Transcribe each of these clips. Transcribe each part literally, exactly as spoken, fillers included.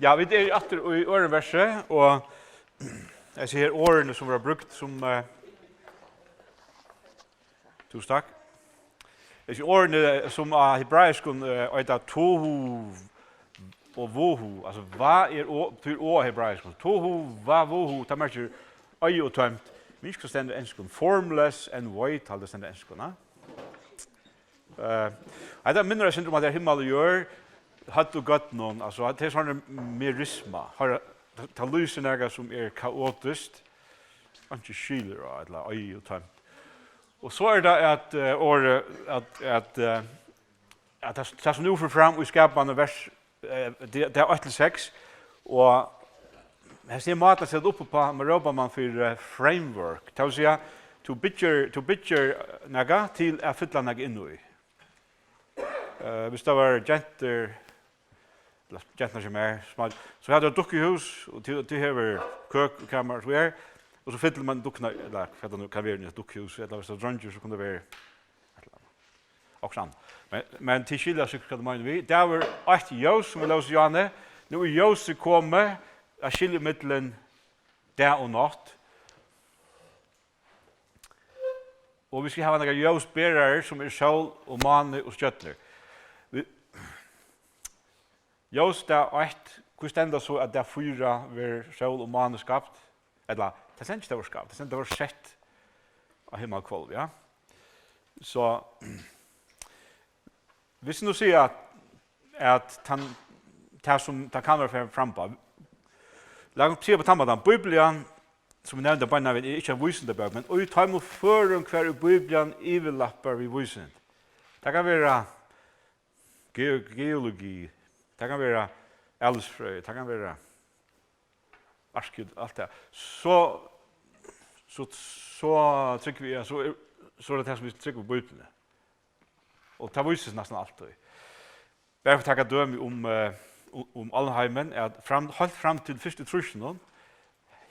Ja, vit eru aftur í øðrum versi, og hesi her orðini, sum verða brúkt sum, eh, túsund takk. Hesi orðini, sum á hebraiskum, eh, eita tohu og vohu, altso, va er o, betyr o á hebraiskum. Tohu va vohu, tað merkir oyði og tómt. Men ikki, hvat stendur á enskum? Formless and void, haldi eg stendur á enskum, na? Eh, hetta minnir eitt sindur um, at tað er himmal og jørð, høvdu gøtnum, altso, at tað er sovorðin merisma. Har, tað lýsir nakað, sum er kaotiskt, einki skilur á, ella oyði og tómt. Og so er tað, at, eh, orðið, at, at, eh, at tað, tað, sum nú fer fram í skapandi vers, eh, tað, tað er eitt til seks, og hesi mátar sett upp á, man rópar man fyri, eh, framework. Tað vil siga, tú byggir, tú byggir, eh, nakað til at fylla nakað inn í. Eh, hvis tað var gentur, ella genturnar, sum er smá, so hevur tú dukkuhús, og tú, tú hevur køk og kamar og so her, og so fyllir man dukkuna, ella hvat tað nú kann vera í eitt dukkuhús, ella hvis tað er dreingir, so kann tað vera okkurt annað. Men, men tit skilja sikkurt, hvat eg meini við. Tað var eitt ljós, sum er ljós í Jóhannes. Nú er ljósið komið at skilja millum dag og nátt. Og vit skulu hava nakrar ljósberarar, sum eru sól og máni og stjørnur. Vit, ljós dag eitt, hví stendur so, at dag fýra verður sól og máni skapt? Ella, tað stendur ikki, tað var skapt, tað stendur, tað var sett á himmalhvølv, ja. So, hvis nú siga, at, at tann, tað sum tað kann vera fram, fram á, lat okkum siga á tann mátan, Biblian, sum eg nevndi beinanvegin, er ikki ein vísindabók, men í teimum førum, hvar í Biblian yvirlappar við vísind. Tað kann vera geo-, geologi, tað kann vera alisfrøði, tað kann vera arkeo-, alt tað. So, so, so trúgvi eg, so er, so er tað tað, sum vit trúgva Bíbliuni. Og tað vísir seg næstan altíð. Bara fyri at taka dømi um, eh, um, um alheimin, at fram, heilt fram til fyrstu trýssunum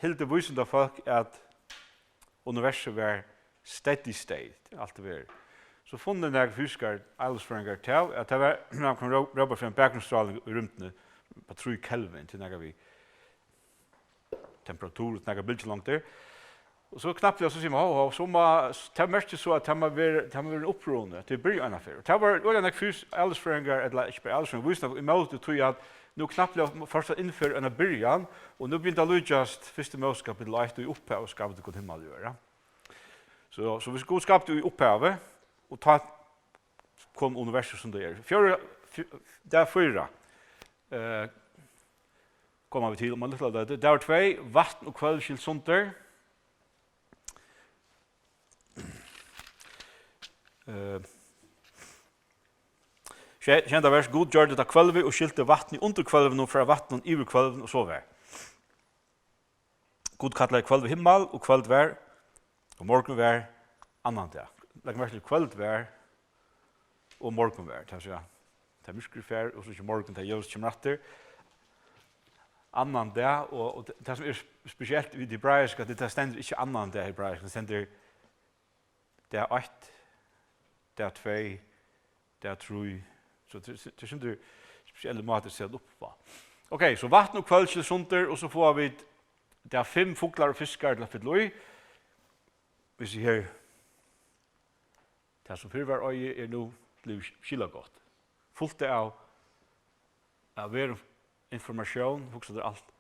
hildu vísindafólk, at universið var steady state, alt verður. So funnu nakrir fysikar, alisfrøðingar, tað, at tað var, man kann ró-, rópa fyri ein bakgrunnsstráling í rúmdini, upp á trý kelvin, til nakað við temperatur, nakrar bylgjulongdir. Og so knappliga, so sigur man, hó, hó, so má, tað merkir so, at tað má vera, tað má vera ein uppruni, tað er byrjað einaferð. Og tað var øgiliga nógv fys-, alisfrøðingar, ella ikki bara alisfrøðingar, vísindafólk ímóti tí, at nú knappliga fórt at innføra eina byrjan, og nú begynti at líkjast fyrstu Mósebók kapitul eitt, í upphavi skapti Gud himmal og jørð, ja. So, so hvis Gud skapti í upphavi, og tá kom universið, sum tað er. Fjórða, fj-, dag fýra, eh, koma vit til um ein lítlan løtu. Dagur tvey, vatn og hvølv skild sundur. Eh, sje-, sjeynda vers, Gud gjørdi tað hvølvið og skilti vatnið undir hvølvinum frá vatninum yvir hvølvin, og so var. Gud kallaði kvøldið himmal, og kvøld var, og morgun var, annan dag. Legg merki til, kvøld var, og morgun var. Tað vil siga, tað myrkur fer, og so kemur morgun, tað ljós kemur aftur. Annan dag, og, og tað, tað sum er sp-, spesielt við hebraiska, tað, tað stendur ikki annan dag hebraiska, tað stendur dag eitt, dag tvey, dag trý. So tað, tað er sindur spesiellur máti at seta upp á. Ok, so vatn og kvøld skiljast sundur, og so fáa vit dag fimm, fuglar og fiskar til at fylla í. Vit síggja her, tað sum fyrr var oyði, er nú blivið skilagott. Fult av, av verum informatión, hugsa tær alt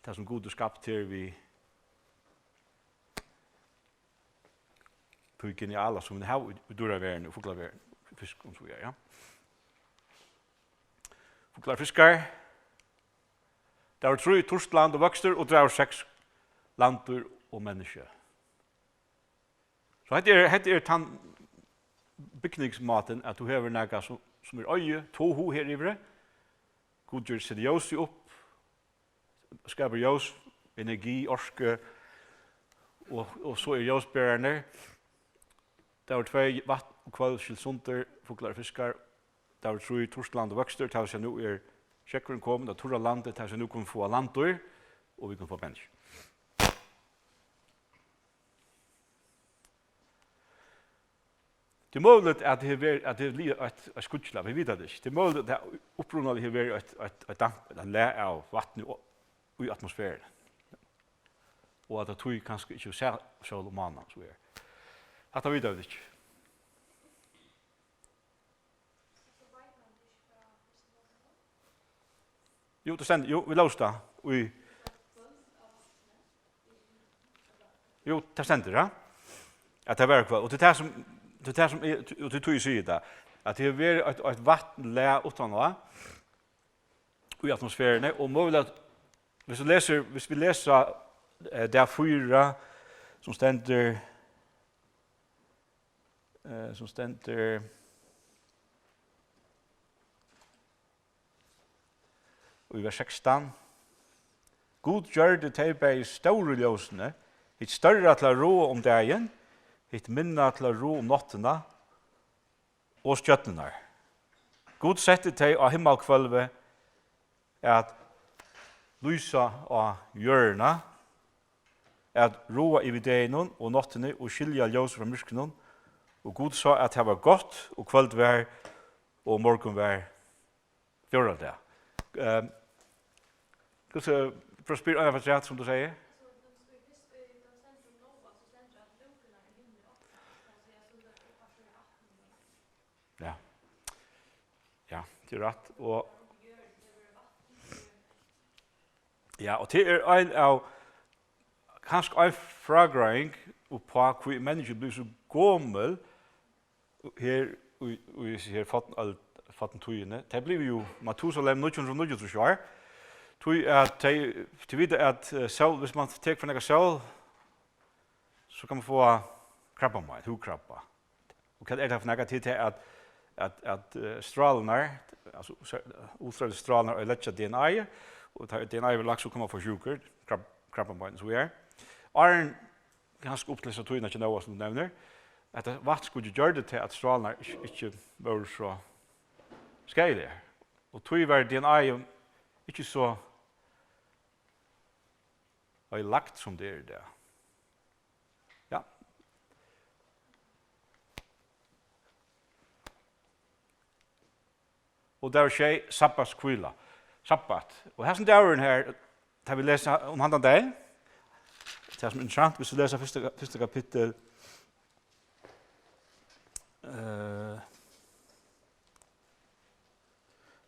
tað sum Gud hevur skapt her við tí geniala, sum vit hava í, í dýraverðini og fuglaverðini, fiskum og so víðari, ja. Fuglar og fiskar. Dagur trý, turt land og vøkstur, og dagur seks, landdýr og menniskju. So hetta er, hetta er tann bygningsmátin, at tú hevur nakað sum, sum er oyði, tohu her yviri. Gud ger, setir ljósið upp, skapar ljós, energi, orku, og, og so eru ljósberararnir. Dagur tvey, vatn og kvøld skilt sundur, fuglar og fiskar. Dagur trý, turt land og vøkstur, tað vil siga, nú er sjógvurin komin á turra landið, tað vil siga, nú kunnu vit fáa landdýr, og vit kunnu fáa menniskju. Tað er møguligt, at tað hevur verið, at tað hevur ligið eitt, eitt skýggj, vit vita tað ikki. Tað er møguligt, at tað upprunaliga hevur verið eitt, eitt, eitt damp, ella lag av vatni í, í atmosferuni. Og at tað tí kanska ikki sær sól og mána, so er. Hatta vita vit ikki. Jú, tað stendur, jú, vit lósu tað í, jú, tað stendur, ja. At tað var kvøld. Og tað er tað sum, tað er tað sum eg, og tað er tí eg sigi tað, at tað hevur verið eitt, eitt vatnlag uttan á í atmosferuni, og møguliga, viss tú lesur, viss vit lesa, eh, dag fýra, sum stendur, eh, sum stendur í vers sekstan: Gud gjørdi tey bæði stóru ljósini, hitt størra til at ráða um dagin, hitt minna til at ráða um náttina, og stjørnurnar. Gud setti tey á himmalhvølvið at lýsa á jørðina, at ráða yvir deginum og náttini og skilja ljós frá myrkrinum. Og Gud sá, at tað var gott, og kvøld var, og morgun var fjórða dag. Ehm, hvussu, prøv at spyrja eina afturat, sum tú segði. Ja. Ja, tað er rætt. Og, ja, og tað er ein av, kanska ein frágreiðing uppá, hví menniskju blíva so gomul her í, í hesi her fornøld, fornu tíðini. Tey blivu jú, Matusalem, níggju hundrað og níggjuogtrýss ár. Tí at tey, tey vita at, eh, sól, viss mann tekur for nógva sól, so kann mann fáa krabbamein, húðkrabba. Og hvat er tað for nakað? Tað er tað at, at, at, eh, strálurnar, altso, se-, ultraljós strálurnar, leggja D N A, og tá D N A verður lagt, so kann mann fáa sjúkur, krab-, krabbamein, so er. Áðrenn, kanska upp til hesa tíðina hjá Nóa, sum tú nevnir, at vatnskýggið gjørdi tað, at strálurnar ikki, ikki vóru so skaðiligar. Og tí var D N A ikki so oyðilagt, sum tað er í dag. Ja. Og dagur sjey, sabbatshvíla. Sabbat. Og hesin dagurin her, tá vit lesa um handan dagin, tað sum er interessant, viss tú lesur fyrsta, fyrsta kapittul, eh,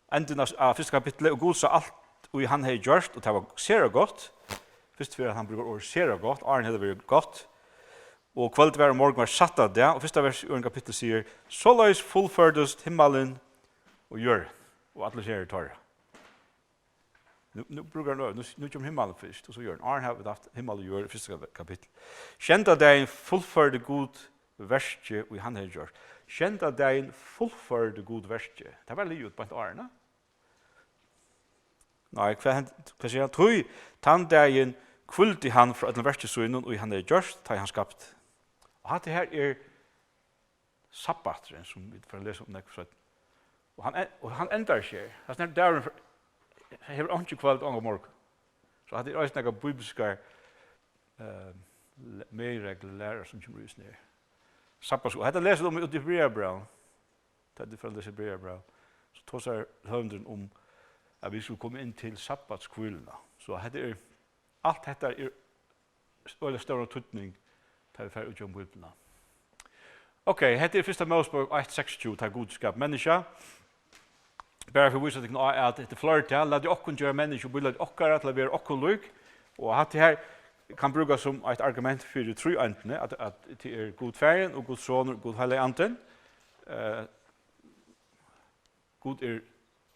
Endin av, av fyrsta kapitli: Og Gud sá alt, ið hann hevði gjørt, og tað var sera gott. Fyrst fyri at hann brúkar orðið sera gott, áðrenn hevði verið gott. Og kvøld var, og morgun var, sætta dag, og fyrsta vers í øðrum kapitli sigur: Soleiðis fullførdust himmalin og jørðin, og allir serar teirra. Nú, nú brúkar hann orð, nú, nú kemur himmalin fyrst, og so jørðin. Áðrenn hava vit havt himmal og jørð í fyrsta kap-, kapitli. Sjeynda dagin fullførdi Gud verkið, ið hann hevði gjørt. Sjeynda dagin fullførdi Gud verkið. Tað var liðugt beint áðrenn, ne? Nei, hvat hent-, hvat sigur hann? Tí tann dagin hvíldi hann frá øllum verki sínum, ið hann hevði gjørt, tá ið hann skapti. Og hatta her er sabbaturin, sum vit fara at lesa um nógv seinni. Og hann en-, og hann endar seg. Hasin her dagurin fer-, hevur einki kvøld og ongan morgun. So hatta er eisini nakrar bíbliskar, eh, le-, meginreglur, læra sum kemur í hesum her. Sabbats-, og hetta lesur tú um úti í Hebreabrævinum. Tá tú fer at lesa Hebreabræv, so tosar høvundurin um, at vit skulu koma inn til sabbatshvíluna. So hetta er, alt hetta er øgiliga stóran týdning, tá vit fara út gjøgnum Bíbliuna. Ok, hetta er fyrsta Mósebók eitt seksogtjúgu, tá Gud skapar menniskja. Bara fyri at vísa tykkum á, at hetta er fleirtal: Latið okkum gera menniskju í bílæti okkara, til at vera okkum lík. Og hatta her kann brúkast sum eitt argument fyri tríeindini, at, at tað er Gud Faðirin og Gud Sonur og Gud Heilagi Andin. Eh, Gud er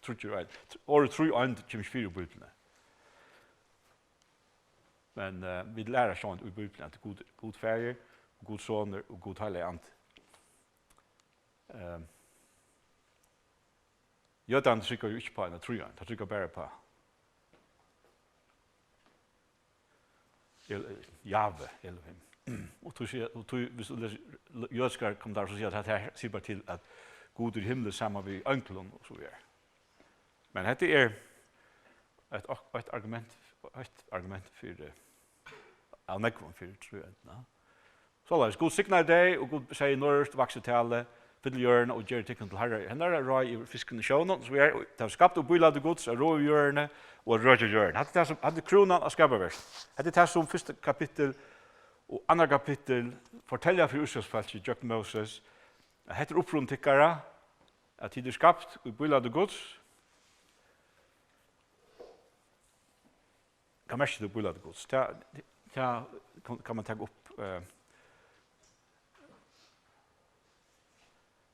tríggir í einum. Orðið tríeind kemur ikki fyri í Bíbliuni. Men, eh, vit læra sjálvandi í Bíbliuni, at Gud, Gud Faðir, og Gud Sonur og Gud Heilagi Andi. Ehm, jødarnir trúgva jú ikki uppá eina tríeind, teir trúgva bara uppá El-, Jahve, Elohim. Og tú sigur, og tú, viss tú lesur jødiskar kommentarar, so siga teir, at hetta her sigur bara til, at Gud er í himli saman við einglum og so víðari. Men hetta er eitt, eitt argument, eitt argument fyri, av nógvum fyri tríeindina. Soleiðis, Gud signaði tey, og Gud segði: Norðurst vaksur talið, Fyll jørðina og ger tykkum til harrar. Hennara ráð yvir fiskum og sjónum, so er, tað er skapt og bílæti Guds, at ráða jørðini og at røkja jørðina. Hatta er tað sum, hatta er krúnan av skaparverk. Hatta er tað sum fyrsta kapittul og annað kapittul fortelja fyri Ísraelsfólki gjøgnum Moses, at hetta er uppruni tykkara, at tit eru skapt í bílæti Guds. Hvat merkir tú, bílæti Guds? Tað, tað kann, kann man taka upp, eh,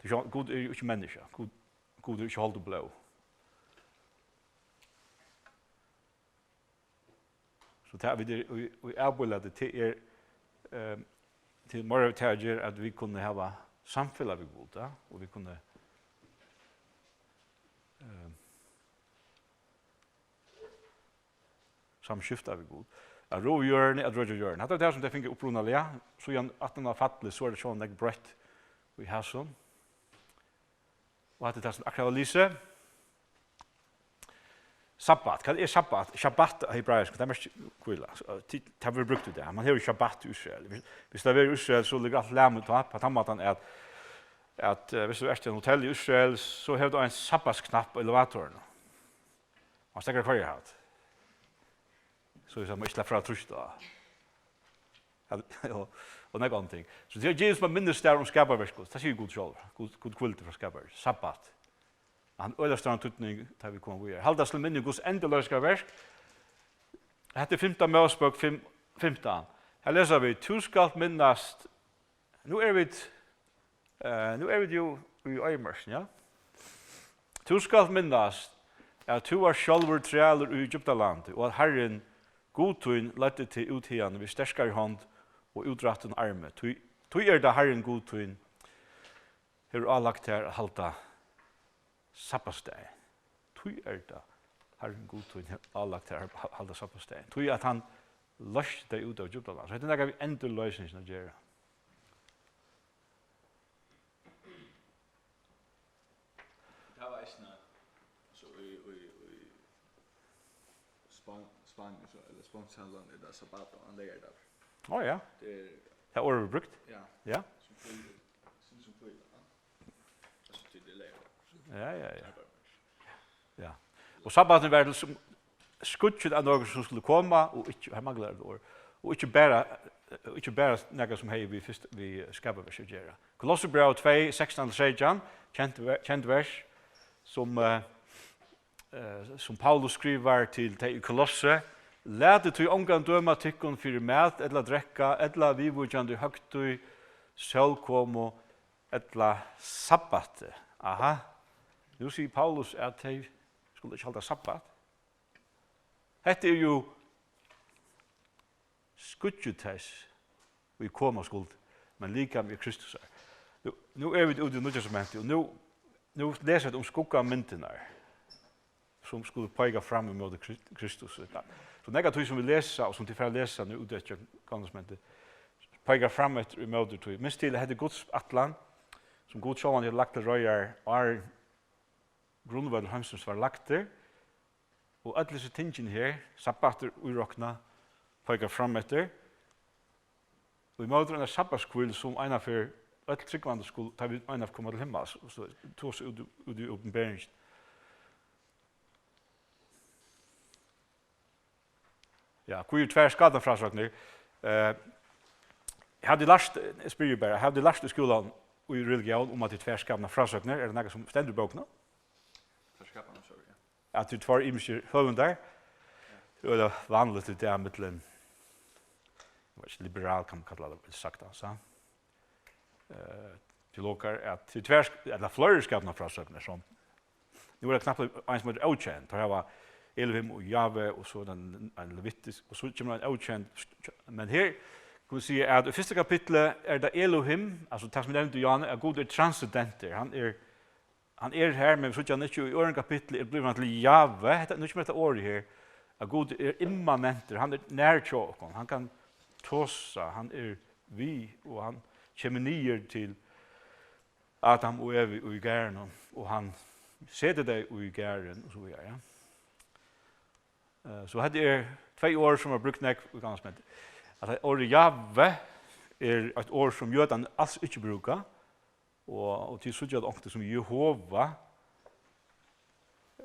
tú sjá, Gud er jo ikki menniskja. Gud, Gud er ikki hold og blóð. So tað, vit eru í, í avbílæti, tað er, eh, tað er meira tað at gera, at vit kunnu hava samfelag við Gud, ja? Og vit kunnu, eh, samskifta við Gud. At ráða jørðini, at røkja jørðina. Hatta er tað, sum tey fingu upprunaliga. Síðan aftan á fallið, so er tað sjálvandi nógv broytt í hasum. Og hatta er tað, sum akkurát var lisið. Sabbat. Hvat er sabbat? Shabbat á hebraiskum, tað merkir hvíla. So, tí, tað verður brúkt í dag. Man hevur shabbat í Ísrael. Hvis, hvis tað verður í Ísrael, so liggur alt lamið tá, á tann mátan at, at, eh, hvis tú ert í einum hotelli í Ísrael, so hevur tú ein sabbatsknapp á elevatorinum. Man steðgar hvørja halt. So er tað, man ikki sleppur at trýsta á. Ja, og, og nógv aðrar ting. So tað er Jesus, man minnist der um skaparverk Guds. Tað sigur Gud sjálvur. Gud, Gud hvíldi frá skaparverk. Sabbat. Hann øgiliga stóran týdning, tá vit koma víðari. Halda til minni Guds endurloysingarverk. Hetta er fimta Mósebók fimm, fimtan. Her lesa vit: "Tú skalt minnast." Nú eru vit, eh, nú eru vit jú í oyðimørkini, ja? "Tú skalt minnast, at tú vart sjálvur trælur í Egyptalandi, og at Harrin, Gud tín, leiddi teg út hiðani við sterkari hond og útrættum armi. Tí, tí er tað Harrin, Gud tín, hevur álagt tær at halda sabbatsdagin. Tí er tað Harrin, Gud tín, hevur álagt tær at halda sabbatsdagin. Tí at hann loysti tey út av Egyptalandi." So hetta er nakað við endurloysingina at gera. Tað var eisini, so í, í, í Spán-, Spánien, so, ella Spánskt samlandi, er tað sabbat, og hann leygardagur. Á, ja. Tað er, tað orðið er brúkt. Ja. Ja. Sum hvíla, sum, sum hvíla, ja. Altso, tí tað er leygardagur. Ja, ja, ja. Arbeiðir. Ja. Og sabbatin var til sum skýggið av nøkrum sum skuldi koma, og ikki, her manglar eitt orð, og ikki bara, og ikki bara nakað sum hevði við fyrst, við skaparverk at gera. Kolossebræv tvey, sekstan til seytjan, kent ve-, kent vers, sum, eh, eh, sum Paulus skrivar til tey í Kolossi: "Latið tí ongan døma tykkum fyri mat ella drekka, ella viðvíkjandi høgtíð, sólkomu ella sabbati." Aha, nú sigur Paulus, at tey skulu ikki halda sabbat. Hetta er jú skýggið tess, ið koma skuldi, men likam er Kristusar. Nú, nú eru vit úti í Nýggja Testamenti, og nú, nú lesa vit um skuggamyndirnar, sum skulu peika fram ímóti Kri-, Kristus. So nakað av tí, sum vit lesa, og sum tit fara at lesa nú úti eftir Gamla Testamenti, peikar fram eftir ímóti tí. Minst til, at hetta er Guds ætlan, sum Gud sjálvandi hevur lagt til reiðar, áðrenn grundvøllur heimsins var lagdur, og øll hesi tingini her, sabbatur íroknað, peikar fram eftir. Og ímóti eina sabbatshvílu, sum einaferð øll trúgvandi skulu, tá vit einaferð koma til himmals, og so tosa út, út í Opinberingini. Ja, hví eru tvær skapnarfrásøgnir? Eh, hava tit lært, eg spyrji bara, hava tit lært í skúlanum í religión um, at tað er tvær skapnarfrásøgnir? Er tað nakað, sum stendur í bókunum? Tvær skapnarfrásøgnir, ja. At tað eru tveir ymiskir høvundar? Ja. Tað er vanligt í dag millum, eg veit ikki, liberal, kann man kalla tað, sagt, altso. Eh, teologar, at tað er tvær sk-, ella fleiri skapnarfrásøgnir, sum, nú er tað knappliga ein, sum eitur Ókend, teir hava Elohim og Jave, og so er ein, ein levitisk, og so kemur ein Ókend, men her kann man siga, at í fyrsta kapitli er tað Elohim, altso tað, sum eg nevndi, Jan, at Gud er transcendentur, hann er, hann er her, men vit síggja hann ikki, og í øðrum kapitli er, blívur hann til Jave, hetta, nú kemur hetta orðið her, at Gud er immanentur, hann er nær hjá okkum, hann kann tosa, hann er við, og hann kemur niður til Adam og Evu í garðinum, og hann setir tey í garðin, og so víðari, ja. Eh, so hetta er tvey orð, sum er brúkt nógv í Gamla Testamenti. At orðið Jave er eitt orð, sum jødarnir als ikki brúka, Og, og tit síggja, at onkuntíð sum Jehova,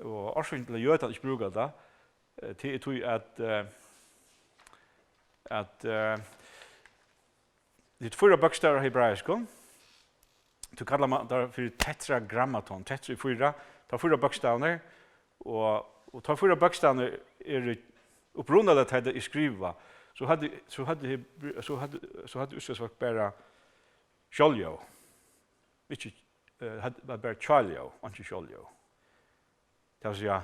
og orsøkin til, at jødarnir ikki brúka tað, eh, tað er tí, at, eh, at, eh, tað eru fýra bókstavar á hebraiskum. Tú kallar man tað fyri tetragrammaton, tetra er fýra, tað eru fýra bókstavarnir, og, og teir fýra bókstavarnir eru upprunaliga, tá tað er skrivað, so høvdu, so høvdu Hebr-, so høvdu, so høvdu Ísraelsfólk bara sjálvljóð. Ikki, eh, høvdu, var bara hjáljóð, einki sjálvljóð. Tað vil siga,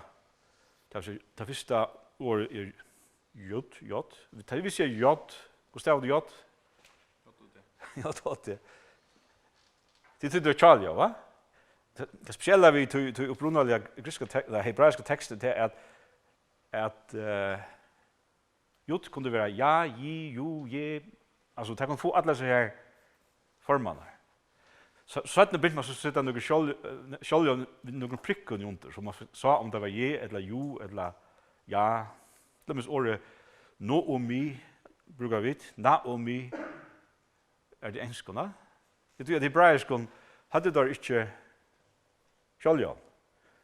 tað vil siga, tað fyrsta orðið er jud, jod. Tað vil siga jod. Hvussu stavar tú jod? J O D. Tit høvdu hjáljóð, va? Tað, tað spesiella við tí, tí upprunaliga grikska tek-, ella hebraiska tekstin, tað er at, at, eh, jud kundi vera ja, ji, ju, je. Altso, tað kundi fáa allar hesar her formarnar. So, seinni byrjaði man so at seta nøkur sjálv-, eh, sjálvljóð við nøkrum prikkum undir, so man sá, um tað var je, ella ju, ella ja. Til dømis orðið Naomi brúka vit, Naomi er tað í enskum, na? Vit vita, at hebraiskum høvdu teir ikki sjálvljóð.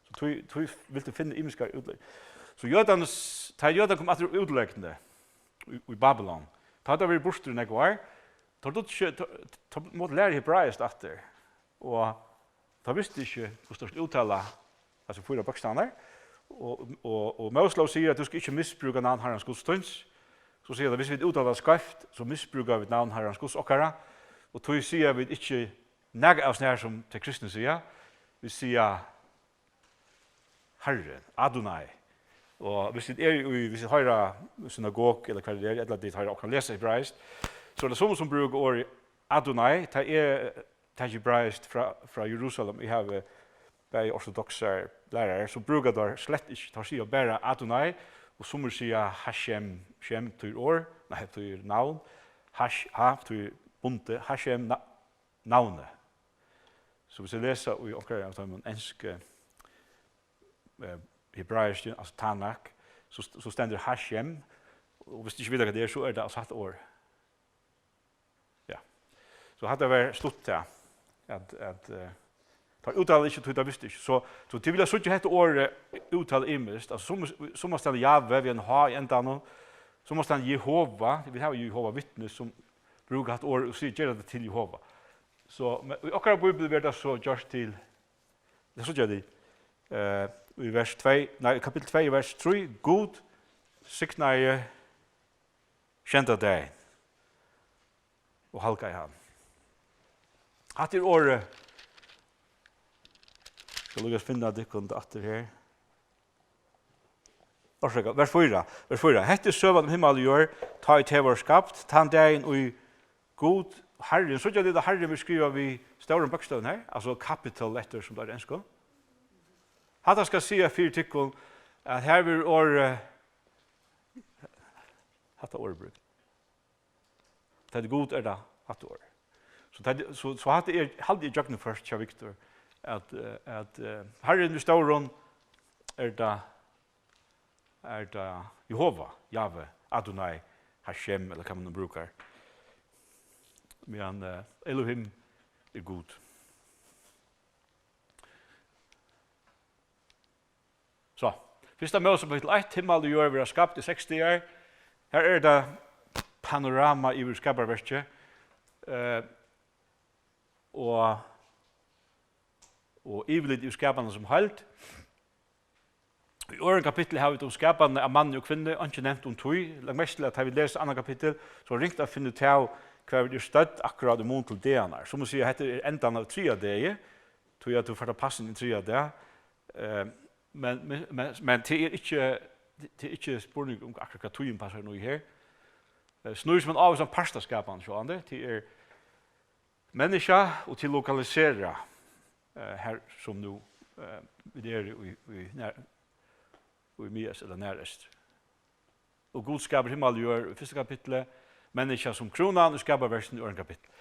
So tí, tí viltu finna ymiskar útlegd. So jødarnir, tá jødarnir komu aftur úr útlegdini í, í Babylon, tá høvdu teir verið burtur í nógv ár, teir dugdu ikki, teir, teir máttu læra hebraiskt aftur. Og teir vistu ikki, hvussu teir skuldu úttala hasar fýra bókstavarnar. Og, og, og Móselóg sigur, at tú skal ikki misbrúka navn Harrans Guds tíns. So sigur tað, hvis vit úttala skeivt, so misbrúka vit navn Harrans Guds okkara. Og tí siga vit ikki nakað av snar, sum tey kristnu siga. Vit siga Harrin, Adonai. Og hvis tit eru í, hvis tit hoyra synagog, ella hvar tað er, ella tit hoyra okkum lesa hebraiskt, so er tað sum, sum brúka orðið Adonai, tað er, tað er hebraiskt frá, frá Jerusalem. Eg havi bæði ortodoksar lærarar, so brúka teir slett ikki, teir siga bara Adonai, og summir siga Hashem, Shem týðir orð, nei, týðir navn, Hash, Ha týðir bundi, Hashem, na-, navnið. So hvis eg lesi í okkara av teimum ensku, eh, hebraisku, altso Tanakh, so st-, so stendur Hashem, og hvis tú ikki veit, hvat tað er, so er tað altso hatta orð. Ja. So hatta var stutt, ja. At, at, eh, teir úttala ikki, tí teir vistu ikki. So, so tit vilja síggja hetta orðið úttala ymiskt, altso sum, sum at standa Jave við ein H í endanum, sum at standa Jehova, vit hava Jehova vitni sum brúka hatta orðið og siga, gera tað til Jehova. So, men í okkara bíbli verður tað so gjørt til, tað síggja tit, eh, í vers tvey, nei, kapittul tvey, vers trý, Gud signaði sjeynda dagin og halgaði hann. Hatta er orðið. Skal líka finna tykkum aftur her. Orsaka, vers fýra, vers fýra. Hetta er søgan um himmal og jørð, tá ið tey vóru skapt, tann dagin, ið Gud, Harrin, síggja tit, at Harrin verður skrivað við stórum bókstavum her, altso capital letter, sum tað er á enskum. Hatta skal siga fyri tykkum, at her verður orðið, hatta orðið brúkt. Tað er Gud, er tað hatta orð. So tað, so, so hatta er, haldi eg, gjøgnumført hjá Viktor, at, eh, at, eh, Harrin við stórum er tað, er tað Jehova, Jave, Adonai, Hashem, ella hvat man nú brúkar. Meðan, eh, Elohim er Gud. So, fyrsta Mósebók kapittul eitt, himmal og jørð verða skapt í seks dagar. Her er tað panorama yvir skaparverkið, eh, og, og yvirlit yvir skapanina sum heild. Í øðrum kapitli hava vit um skapanina av manni og kvinnu, einki nevnt um tí. Legg merki til, at tá vit lesa annað kapittul, so er ringt at finna út av, hvar vit eru stødd akkurát í mun til dagarnar. Sum at siga, hetta er endan av triðja degi, tí at tú fært at passa inn í triðja dag. Eh, men, men, men, men tað er ikki, tað er ikki spurningur um akkurát hvat tíðin passar nú í her. Eh, snýr seg um ein ávísan part av skapanini, sjálvandi. Tað er menniskja og til lokalisera, eh, her sum nú, eh, vit eru í, í nær-, í miðeystri ella næreystri. Og Gud skapar himmal og jørð í fyrsta kapitli, menniskja sum krúnan í skaparverkinum í øðrum kapitli.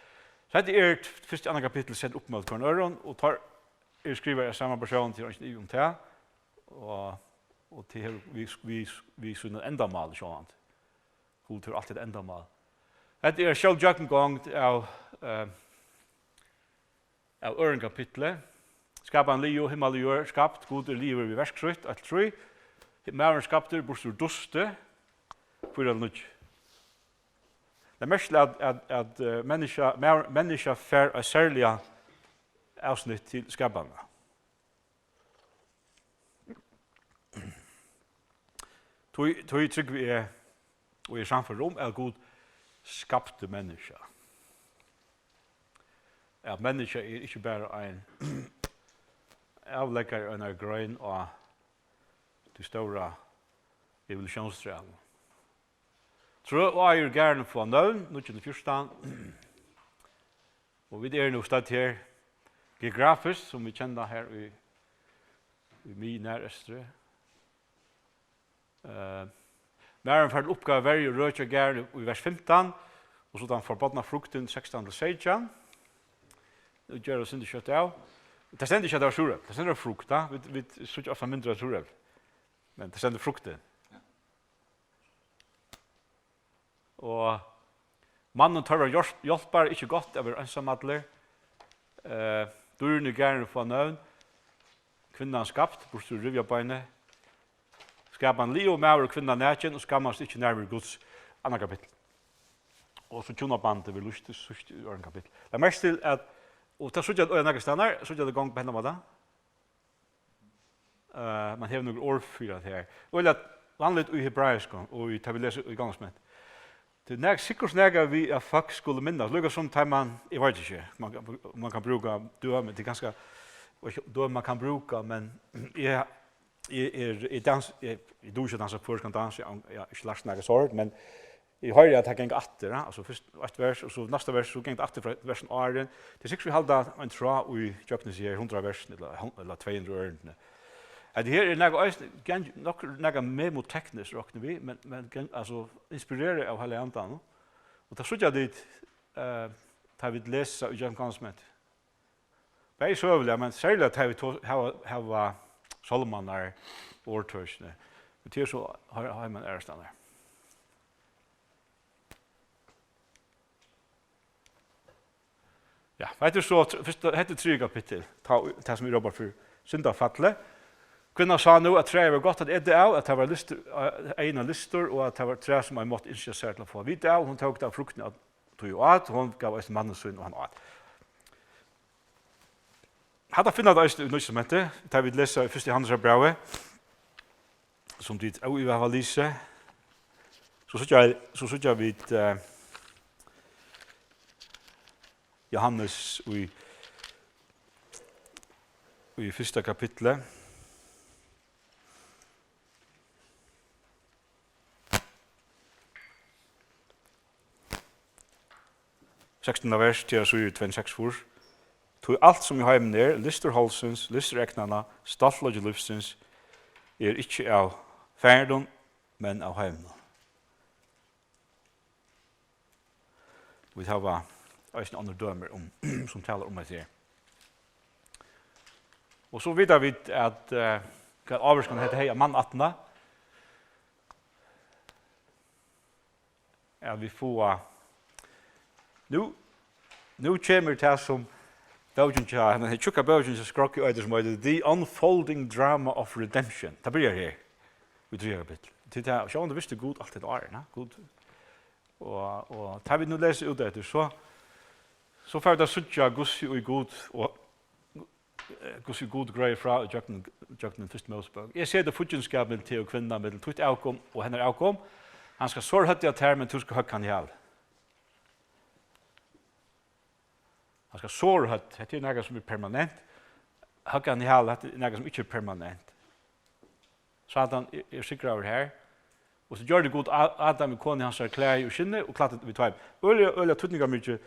So hetta er t-, fyrst og annað kapittul sett upp móti hvørjum øðrum, og teir eru skrivaðir av sama persón, tað er eingin ivi um tað, og, og tað hevur við, við, við sínum endamál sjálvandi. Gud hevur altíð eitt endamál. Hetta er sjálv gjøgnumgongd av, eh, av øðrum kapitli. Skapan liðug, himmal og jørð skapt, Gud er liðugur við verk sítt, eitt trý. Maðurin skaptur, burtur úr dusti, fýra níggju. Legg merki til, at, at, at, eh, menniskja, maður, menniskja fær eitt serliga avsnitt til skapanina. Tí, tí trúgvi eg og eri sannførdur um, at Gud skapti menniskja. At menniskja er ikki bara ein avleggari av einari grein á tí stóra evolutiónstræðunum. Trø og áir í garðinum fáa nøvn, níggju hundrað og fjúrtan. Og vit eru nú stødd her geografiskt, sum vit kenna her í, í Miðnæraustri. Eh, maðurin fær til uppgávu at verja og røkja garðin í, í vers fimtan, og so tann forboðna fruktin sekstan til seytjan. Nú ger tað sindur skjótt av. Tað stendur ikki, at tað var súrepli. Tað stendur frukt, tá. Vit, vit síggja ofta myndir av súrepli. Men tað stendur fruktin. Og manninum tørvar hjálp, hjálpar, ikki gott at vera einsamallur. Eh, dýrini í garðinum fáa nøvn. Kvinnan skapt, burtur úr rivjabeini. Skapan liðug, maður og kvinna nakin, og skammast ikki nærveru Guds. Annað kapittul. Og so hjúnabandið verður lýst í síðst í øðrum kapitli. Legg merki til, at, og tað síggja vit nakað staðni, síggja tað ganga á hendan mátan. Eh, man hevur nøkur orð fyri at her. Øgiliga vanligt í hebraiskum og í, tá vit lesa í Gamla Testament. Tað er nakað, sikkurt nakað við, at fólk skulu minnast, líka sum tá man, eg veit ikki, man, man kann brúka dømi, tað er kanska, og ikki dømi man kann brúka, men eg, eg er, eg dans, eg, eg dugi ikki at dansa føroyskan dans, eg, eg havi ikki lært nakað sort, men eg hoyri, at tað gongur aftur, ja? Altso, fyrst eitt vers, og so næsta vers, so gongur tað aftur frá versinum áðrenn. Tað er sikkurt, vit halda ein tráð í gjøgnum hesi her hundrað versini, ella, ella tvey hundrað ørindini. Hetta her er nakað eisini, gen-, nokk nakað memotekniskt, rokni vit, men, men gen-, altso, inspirerað av Heilaga Andanum. Og tað síggja tit, eh, tá vit lesa í gjøgnum Gamla Testamentið. Bæði søguliga, men serliga tá vit to-, hava, hava sálmarnar og orðtøkini. Men tað er so, har, har man er staðnar. Ja, hetta er so tr-, fyrsta, hetta er triðja kapittul, tá, tað sum eg rópi fyri syndafallið. Kvinnan sá nú, at træið var gott at eta av, at tað var lystur, eh, eygna lystur, og at tað var træ, sum ein mátti ynskja sær til at fáa vit av. Hon tók av fruktini av tí og át, hon gav eisini manni sín, og hann át. Hatta finna vit eisini í Nýggja Testamenti, tá vit lesa í fyrsta Jóhannesar brævi, sum tit óivað hava lisið. So síggja, so síggja vit, eh, Jóhannes í, í fyrsta kapitli. Sekstanda vers, til síðu tvey hundrað og seksogfýrs. Tí alt, sum í heiminum er, lystur holdsins, lystur eygnanna, stoltleiki lívsins, er ikki av farinum, men av heiminum. Vit hava eisini onnur dømi um, sum talar um hetta her. Og so vita vit, at, eh, hvat ávirkan hetta hevði á mannættina. At vit fáa, nú, nú kemur tað, sum bókin hjá, henda her tjúkka bókin hjá Scroggie eitur, sum eitur The Unfolding Drama of Redemption. Tað byrjar her, í triðja kapitli. Tí tað, sjálvandi visti Gud alt hetta áðrenn, ha? Gud. Og, og tá vit nú lesa út eftir, so, so fara vit at síggja, hvussu í Gud, og eh, hvussu Gud greiðir frá í gjøgnum, gjøgnum fyrstu Mósebók. Eg seti fíggindskap millum teg og kvinnuna, millum títt avkom og hennara avkom. Hann skal sárhøggja tær, men tú skalt høgga hann í hæl. Hann skal sárhøggja, hetta er nakað, sum er permanent. Høgga hann í hæl, hetta er nakað, sum ikki er permanent. Satan er, er sigraður her. Og so gjørdi Gud A-, Adam við konu hansara klæði úr skinni og klæddi við teimum. Øgiliga, øgiliga týdningarmikið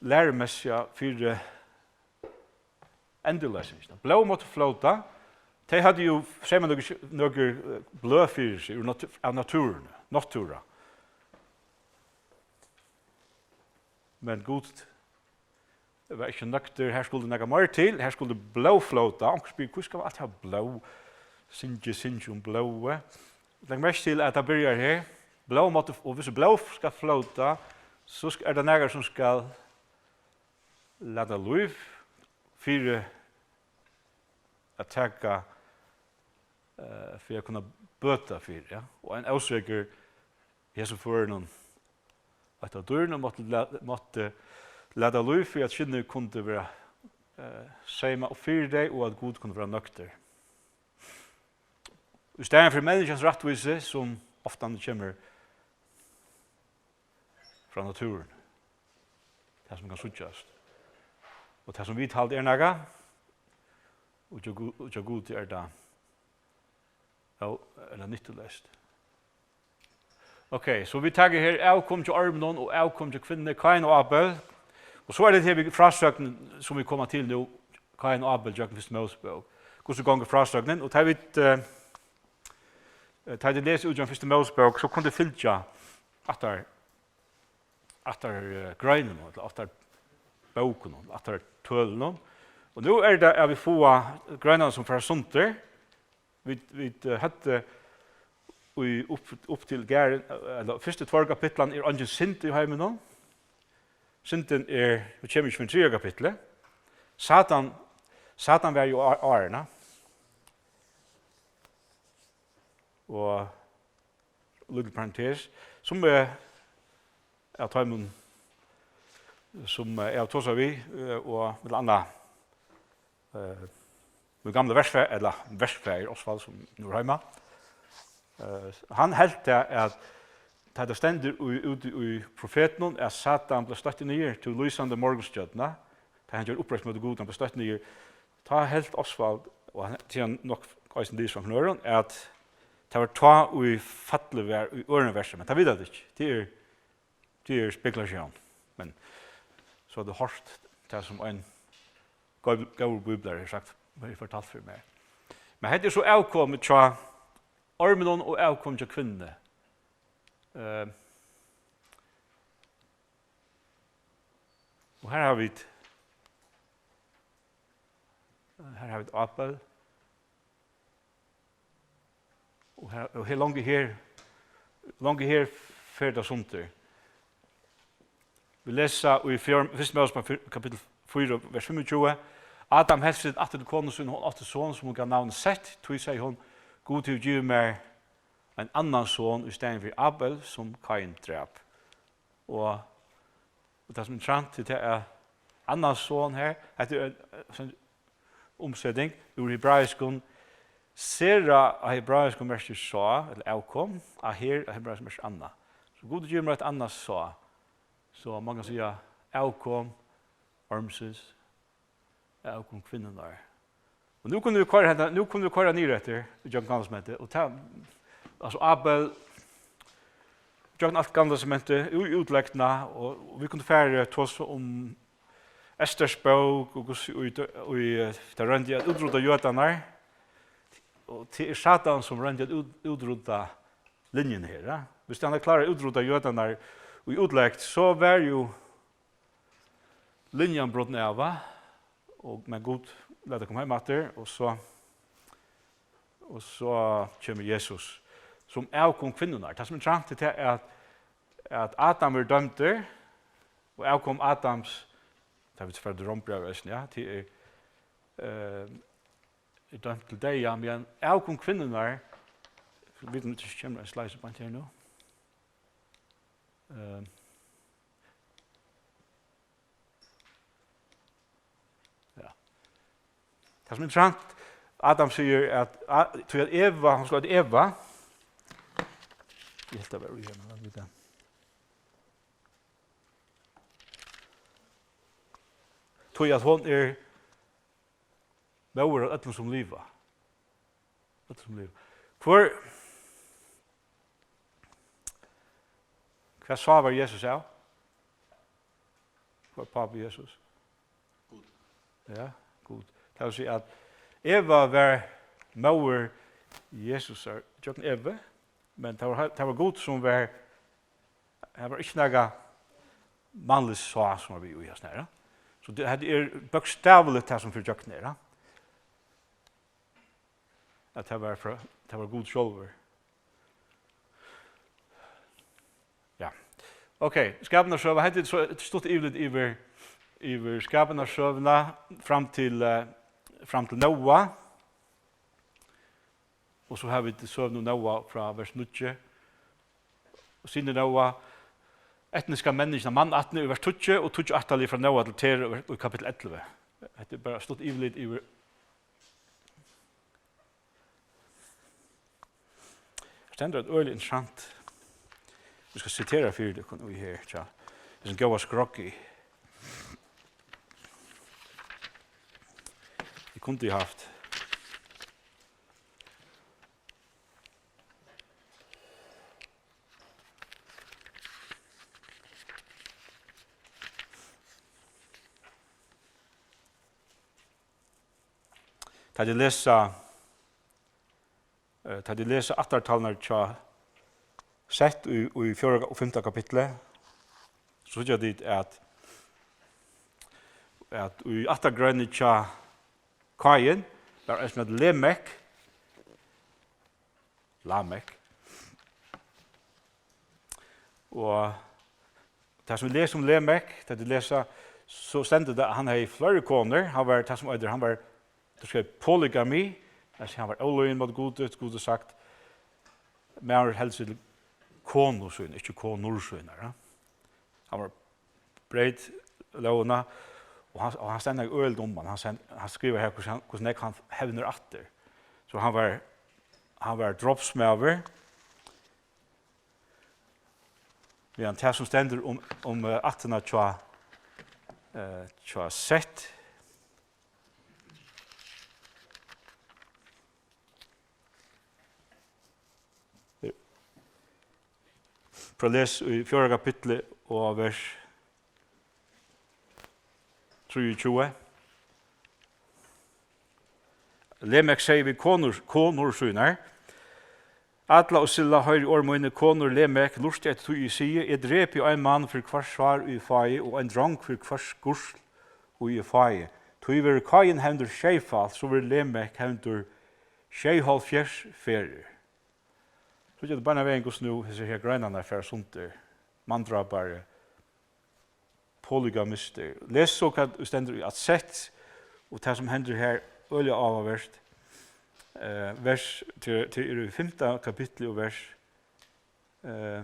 lærumessigt fyri endurloysingina. Blóð mátti flóta. Tey høvdu jú seymað nøkur, nøkur, eh, bløð fyri seg úr natu-, av náttúruni, náttúra. Men Gud var ikki nøgdur. Her skuldi nakað meir til. Her skuldi blóð flóta. Onkur spyr, hví skal alt hava blóð? Syngi, syngi um blóðið. Legg merki til, at tað byrjar her. Blóð mátti, og hvis blóð skal flóta, so sk-, er tað nakar, sum skal lata lív fyri at taka, eh, fyri at kunna bøta fyri, ja. Og ein ósekur í hesum førinum, eitt av dýrunum, mátti la-, mátti lata lív fyri, at skinnið kundi vera, eh, seymað upp fyri tey, og at Gud kundi vera nøgdur. Í staðin fyri menniskjans rættvísi, sum ofta kemur frá náttúruni, tað sum kann síggjast, og tað sum vit halda er nakað, og hjá Gud, og hjá Gudi er tað ó-, ella nyttuleyst. Ok, so vit taka her avkom hjá orminum og avkom hjá kvinnuni, Kain og Abel. Og so er tað her við frásøgn, sum vit koma til nú, Kain og Abel, gjøgnum fyrstu Mósebók. Hvussu gongur frásøgnin? Og tá vit, eh, eh, tá vit lesa út gjøgnum fyrstu Mósebók, so kunnu vit fylgja aftur, aftur, eh, greinunum, ella aftur bókunum, aftur tølunum. Og nú er tað, at vit fáa greinarnar, sum fara sundur. Vit, vit, eh, høvdu í upp, upp til garðin, eh, ella fyrstu tveir kapitlarnir er eingin synd í heiminum. Syndin er, hon kemur ikki fyrr enn í triðja kapitli. Satan, Satan var jú á-, áðrenn. Og lítil parentes, sum, eh, av teimum, sum, eh, eg havi tosað við, eh, og millum annað, eh, mín gamli verfaðir, ella verfaðir Osvald, sum nú er heima, eh, hann helt tað, at tá tað stendur í, úti í Profetunum, at Satan bleiv stoyttur niður, tú lýsandi morgunstjørna, tá hann gjørdi uppreisn móti Gud, hann bleiv stoyttur niður, tá helt Osvald, og hann, tí hann nokk eisini lýsir frá knørun, at tað var tá, ið fallið var í øðrum versi, men tað vita vit ikki. Tað er, tað er spekulatión. Men so hevur tú hoyrt tað, sum ein góð-, góður bíbliulærari hevur sagt, hevur fortalt fyri mær. Men hetta er so avkomið hjá orminum og avkomið hjá kvinnuni. Eh, og her hava vit, her hava vit Abel. Og her, og her, longu her, longu her fer tað sundur. Vit lesa í fjør-, fyrstu Mósebók fyr-, kapittul fýra, vers fimmogtjúgu. Adam helt seg aftur til konu sína, hon átti son, sum hon gav navnið Set. Tí segði hon: Gud hevur givið mær ein annan son í staðin fyri Abel, sum Kain drap. Og, og tað sum er interessant, er tað, at annan son her, hetta er ein, ein umseting úr hebraiskum. Sera á hebraiskum merkir sáð, ella avkom, aher á hebraiskum merkir annað. So Gud gevur mær eitt annað sáð. So man kann siga avkom ormsins, avkom kvinnunnar. Og nú kunnu vit koyra henda, nú kunnu vit koyra niður eftir í gjøgnum Gamla Testamentið, og ta, altso Abel, gjøgnum alt Gamla Testamentið, í, í útlegdina, og, og vit kunnu fara at tosa um Esters bók, og hvussu í, í, eh, tað royndi at útrudda jødarnar. Og tað er Satan, sum royndi at út-, útrudda linjuna her, ja. Viss hann hevði klárað at útrudda jødarnar í útlegd, so var jú linjan brotin av, va? Og, men Gud læt tað koma heim aftur, og so, og so kemur Jesus sum avkom kvinnunnar. Tað sum er interessant, er tað at, at Adam verður dømdur, og avkom Adams, tá vit fara til Rómbrævið eisini, ja, tað er, eh, er dømt til deyða, meðan avkom kvinnunnar, vit vita ikki, kemur ein slide beint her nú. Eh, Ja. Tað sum er interessant, Adam sigur at, a-, tí at Eva, hon skal heita Eva. Eg helt tað var í henni, men vit tað. Tí at hon er móðir av øllum sum liva. Øll sum liva. Hvør, hvat sáð var Jesus av? Hvør er pápi Jesus? Gud. Ja, Gud. Tað vil siga at Eva var móðir Jesusar gjøgnum Evu, men tað var, tað var Gud sum var, har var ikki nakað mannligt sáð sum var við í hasum her, ja. So tað, hetta er bókstavligt tað sum fer gjøgnum her, ja. At tað var frá, tað var Gud sjálvur. Ja. Ok, skapingarsøga, hetta er so eitt stutt yvirlit yvir, yvir skapingarsøguna fram til, eh, fram til Nóa. Og so hava vit søguna um Nóa frá vers níggju. Og synir Nóa, etniska menniskjan, mann ættini í vers tíggju og tíggju ættarlið frá Nóa til Terah í kapittul ellivu. Hetta er bara stutt yvirlit yvir. Her stendur eitt øgiliga interessant. Eg skal sitera fyri tykkum í her, tja. Hesin góða Scroggy. Eg kundi havt. Tá tit lesa, eh, tá tit lesa ættartalirnar hjá Sett í, í fjórða og fimta kapitli, so síggja tit, at, at í ættargreinini hjá Káin var ein, sum æt Lemek, Lamek. Og tað, sum vit lesa um Lemek, tá vit lesa, so stendur tað, at hann hevði fleiri konur. Hann var tað, sum eitur, hann var, tað skal polygami, altso, hann var ólýðin móti Gudi, Gudi sagt, maður heldur seg til konu sína, ikki konur sínar, ja. Hann var, breyt lógina, og hann, og hann stendur øgiliga um hann. Hann sen-, hann skrivar her, hvussu hann, hvussu nógv hann hevnir aftur. So hann var, hann var drápsmaður. Meðan tað, sum stendur um, um, eh, ættina hjá, eh, hjá Sett, Fara at lesa í fjórða kapitli og vers trýogtjúgu. Lemek segði við konur, konur sínar: Adla og Silla, hoyrið orð míni, konur Lemek, lurtið eftir tí, eg sigi: Eg drepi ein mann fyri hvørt sár, ið eg fái, og ein drong fyri hvørt skurl, ið eg fái. Tí verður Káin hevndur sjeyfalt, so verður Lemek hevndur sjeyoghálvfjerðs ferðir. So ger tað beinanvegin, hvussu nú hesar her greinarnar fara sundur. Manndrápari, polygamistur. Les so, hvat ið stendur í Sett, og tað, sum hendir her, øgiliga áhugavert. Eh, vers, til, til eru í fimta kapitli og vers, eh,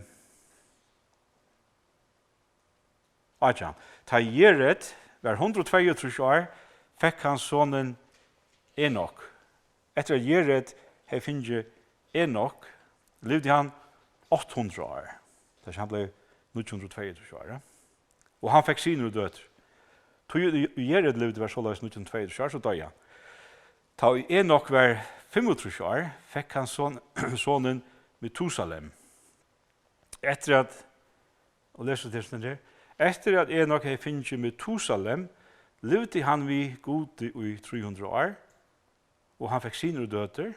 átjan. Tá Jered var hundrað og tveyogtrýss ár, fekk hann sonin Enok. Eftir at Jered hevði fingið Enok, livdi hann átta hundrað ár. Tað vil siga, hann bleiv níggju hundrað og tveyogtrýss ár, ja. Og hann fekk synir og døtur. Tí ið Jered livdi, var soleiðis níggju hundrað og tveyogtrýss ár, so doyði hann. Tá ið Enok var fimmogtrýss ár, fekk hann son, sonin Metusalem. Eftir at, og les so tað, sum stendur her: Eftir at Enok hevði fingið Metusalem, livdi hann við Gudi í trý hundrað ár, og hann fekk synir og døtur.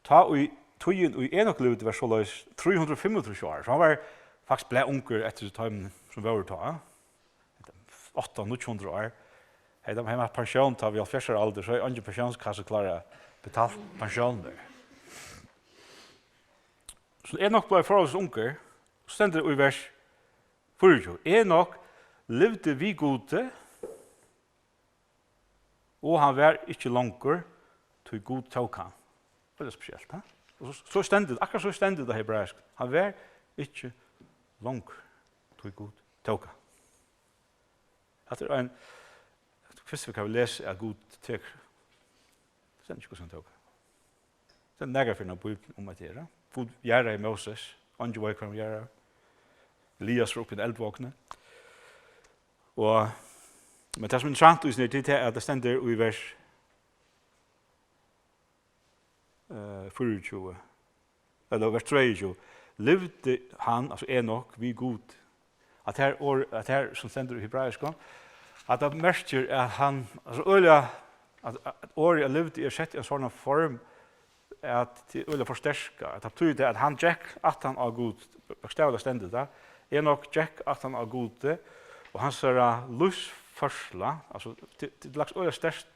Tá ið tíðin, ið Enok livdi, var soleiðis trý hundrað og fimmogtrýss ár, so hann var faktiskt blað ungur eftir teimum, sum vóru tá. Átta, níggju hundrað ár. Hevði hann, hevði hann havt pensjón tá við hálvfjerðs ára aldur, so hevði eingin pensjónskassi klárað at betalt pensjónir. So Enok bleiv forholdsvis ungur, stendur í vers fýraogtjúgu: Enok livdi við Gudi, og hann var ikki longur, tí Gud tók hann. Tað er spesielt, ha? Og so, so stendur, akkurát so stendur tað hebraisk: Hann var ikki longur, tí Gud tók hann. Hatta er ein, fyrst vit kunnu lesa, at Gud tekur, tað stendur ikki, hvussu hann tók. Tað er nakað fyri Bíbliuni um at gera. Gud jarðaði Móses, eingin veit, hvar hann jarðaði. Elias var uppi í eini eldvogni. Og, men tað, sum er interessant í hesum her, tað er, at tað stendur í vers, eh, fýraogtjúgu, ella vers tveyogtjúgu: Livdi hann, altso Enok, við Gud? At her orð, at her, sum stendur í hebraiskum, at tað merkir, at hann, altso, øgiliga, at, at orðið at livdi er sett í ein sovorðnan form, at tað er øgiliga forsterkað, at tað betýðir tað, at hann gekk aftan á Gud, bókstavliga stendur tað. Enok gekk aftan á Gudi, og hansara lívsførsla, altso, tað, tað er lagt øgiliga sterkt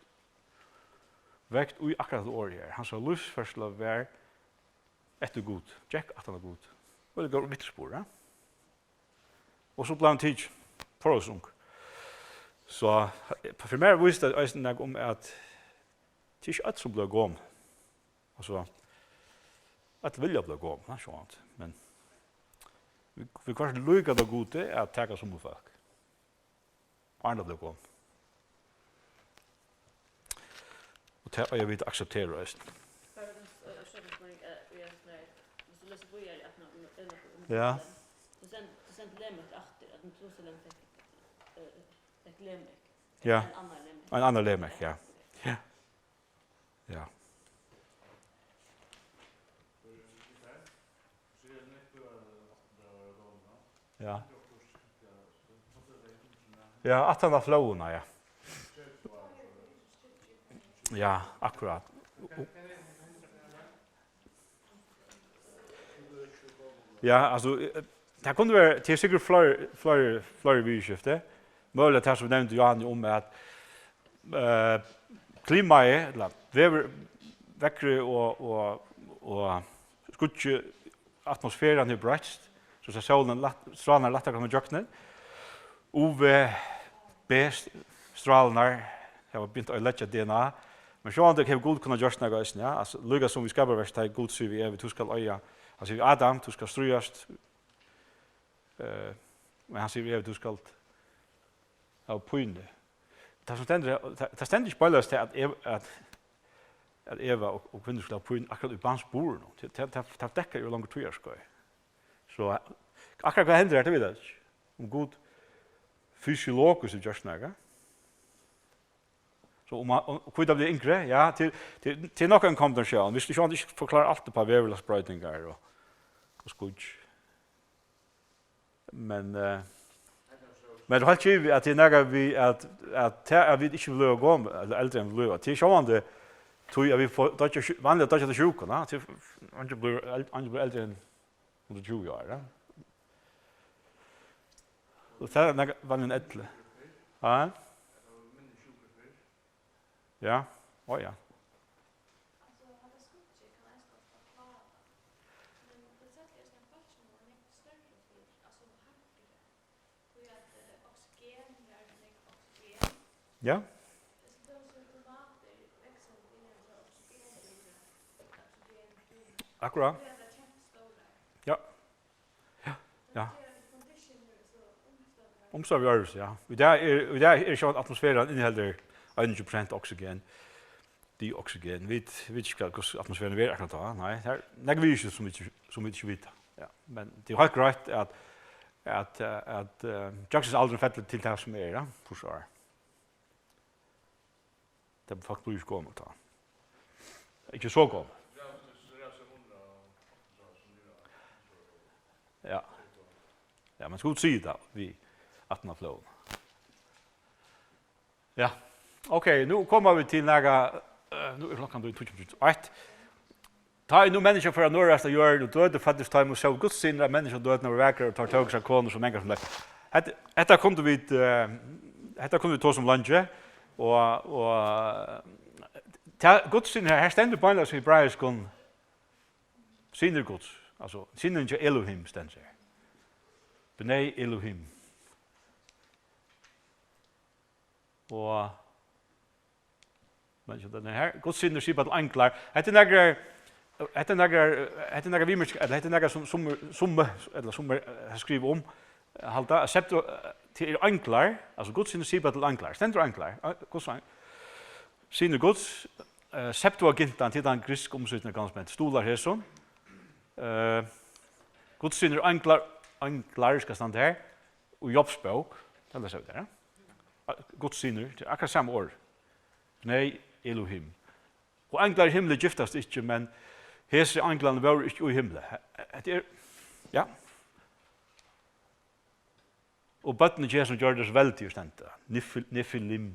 vekt í akkurát tað orðið her. Hansara lívsførsla var eftir Gud, gekk aftan á Gud. Øgiliga góður vitnisburður, ja? Og so bleiv hann tikin, forholdsvis ung. So, fyri mær vísir tað eisini nakað um, at tað er ikki øll, sum blíva gomul. Altso, øll vilja blíva gomul, ha, sjálvandi. Men vit, vit hvørt líka tað Gudi at taka summi fólk. Áðrenn tað blíva gomul. Og tað eiga vit at akseptera eisini. Bara ein s-, eh, skjótan spurning, eh, í ein sånn her, viss tú lesur víðari, at man, man, man, Ja. Tú send-, tú sendir Lemek aftur, at tú so leingi fekk, eh, fekk Lemek. Ja. Ein annan Lemek. Ein annan Lemek, ja. Ja. Ja. Ja. Ja, aftan á flóðina, ja. Ja, akkurát. Ja, altso, eh, tað kundi verið, tað er sikkurt fleiri, fleiri, fleiri viðurskifti. Møguliga tað, sum nevndi Johanne um, at, eh, klimaið, ella veður, veðrið og, og, og skýggið, atmosferan hevur broytt, so at sólin lætt-, strálarnar lættari koma ígjøgnum. U V B st-, strálarnar hava begynt at oyðileggja D N A, men sjálvandi hevur Gud kunnað gjørt nakað eisini, ja. Altso, líka sum við skaparverki, tá Gud sigur við Evu, tú skalt eiga, hann sigur við Adam, tú skalt stríðast, eh, men hann sigur við Evu, tú skalt hava pínu. Tað sum stendur, tað, tað stendur ikki beinleiðis til, at Ev-, at, at Eva og, og kvinnur skulu hava pínu akkurát í barnsburðinum. Tað, tað, tað, tað dekkar yvir longur tíðarskeið. So akkurát hvat hendir her, tað vita vit ikki. Um Gud fysiologiskt hevur gjørt nakað. So um man, um, hví tað blívur yngri, ja, til, til, til nokk ein kombinatión. Vit skulu sjálvandi ikki forklára alt upp á veðurlagsbroytingar og, og skýggj. Men, eh, men tað er heilt givið, at tað er nakað við, at, at tað, at vit ikki blíva gomul, ella eldri enn vit blíva, tað er sjálvandi, tí at vit fáa, doyggja sjú-, vanliga doyggja til sjúkuna, tað er, eingin blívur eld-, eingin blívur eldri enn hundrað og tjúgu ár, ja. Og tað er nakað vanliga enn elli. Ja. Ja, á ja. Altso, hatta skýggið kann eisini ofta klára, men tað er sera eisini fólk, sum vóru nógv størri fyrr, altso, hægri, tí at, eh, oxygen, har er nógv oxygen. Ja. Altso, tað er sum tomatir, vaksa við, við oxygen, oxygen, akkurát. Tí at tað er kempustórar. Ja. Ja. Ja. Umstøður í øðrvísi, ja. Í dag er, í dag er sjálvt atmosferan inniheldur einogtjúgu prosent oxygen, dioxygen. Vit, vit ikki hvat, hvussu atmosferan verður akkurát tá. Nei, tað er nógv viðurskifti, sum vit ikki, sum vit ikki vita. Ja. Men tað er heilt greitt, at, at, at, eh, gjøgnumslitaldurin fellur til tað, sum er, ja, hvussu er. Tað, fólk blíva ikki gomul tá. Ikki so gomul. Ja. Ja, men Gud sigur tað við aftan á flóðina. Ja. Ok, nú koma vit til nakað, eh, nú er klokkan blivin tíggju minuttir í eitt. Tá ið nú menniskjan fór at nørast av jørðini, og døde føddust teimum, sóu Guds synir, at menniskjan á dødini var vakrari, og teir tóku sær konur, sum mangar sum leið. Hetta, hetta kundu vit, eh, hetta kundu vit tosa um leingi, og, og, eh, tað, Guds synir her, her stendur beinleiðis í hebraiskum synir Guds, altso, synurin hjá Elohim stendur her. Bnei Elohim. Og, men so den er her. Guds synir sipar til einglar. Hetta er nakrar, hetta er nakrar, hetta er nakrar viðmerkingar, ella hetta er nakrar sum, sum, sum, ella sum er, eh, skriva um, halda, at septu-, til eru einglar, altso Guds synir sipar til einglar. Stendur einglar? Eh, Guds ein-, synir Guds, eh, Septuagintan, til tann grisk umsýtna, kanska, men stuðlar hesum. Eh, Guds synir einglar, einglar skal standa her, og Jobs bók, tað lesa vit har, ja. Guds synir, tað er akkurát sama orð. Bnei Elohim. Og einglar í himli giftast ikki, men hesir einglarnir vóru ikki í himli. He-, hetta er, ja. Og børnini hjá hesum gjørdust veldig, stendur tað. Nefil-, Nefilim.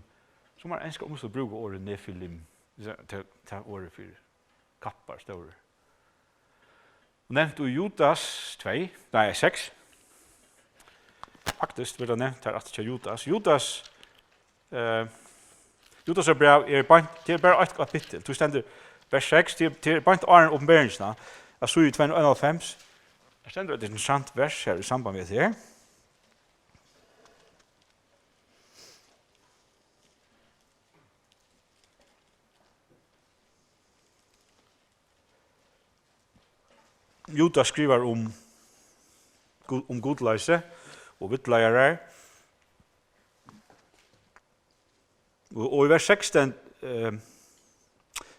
Sum man enska umstøður brúka orðið Nefilim. Tað, tað, tað orðið fyri kappar stórir. Og nevnt í Judas tvey, nei, seks. Faktiskt verður tað nevnt har aftur hjá Judas. Judas, eh, Judas bræv er beint, tað er bara eitt kapittul. Tú stendur vers seks, tað er, tað er beint áðrenn opinberingina, av síðu tvey hundrað og einoghálvfems. Her stendur eitt interessant vers her í samband við hetta her. Judas skrivar um, gu-, um gudloysi og villleiðarar. Og, og í vers sekstan, eh,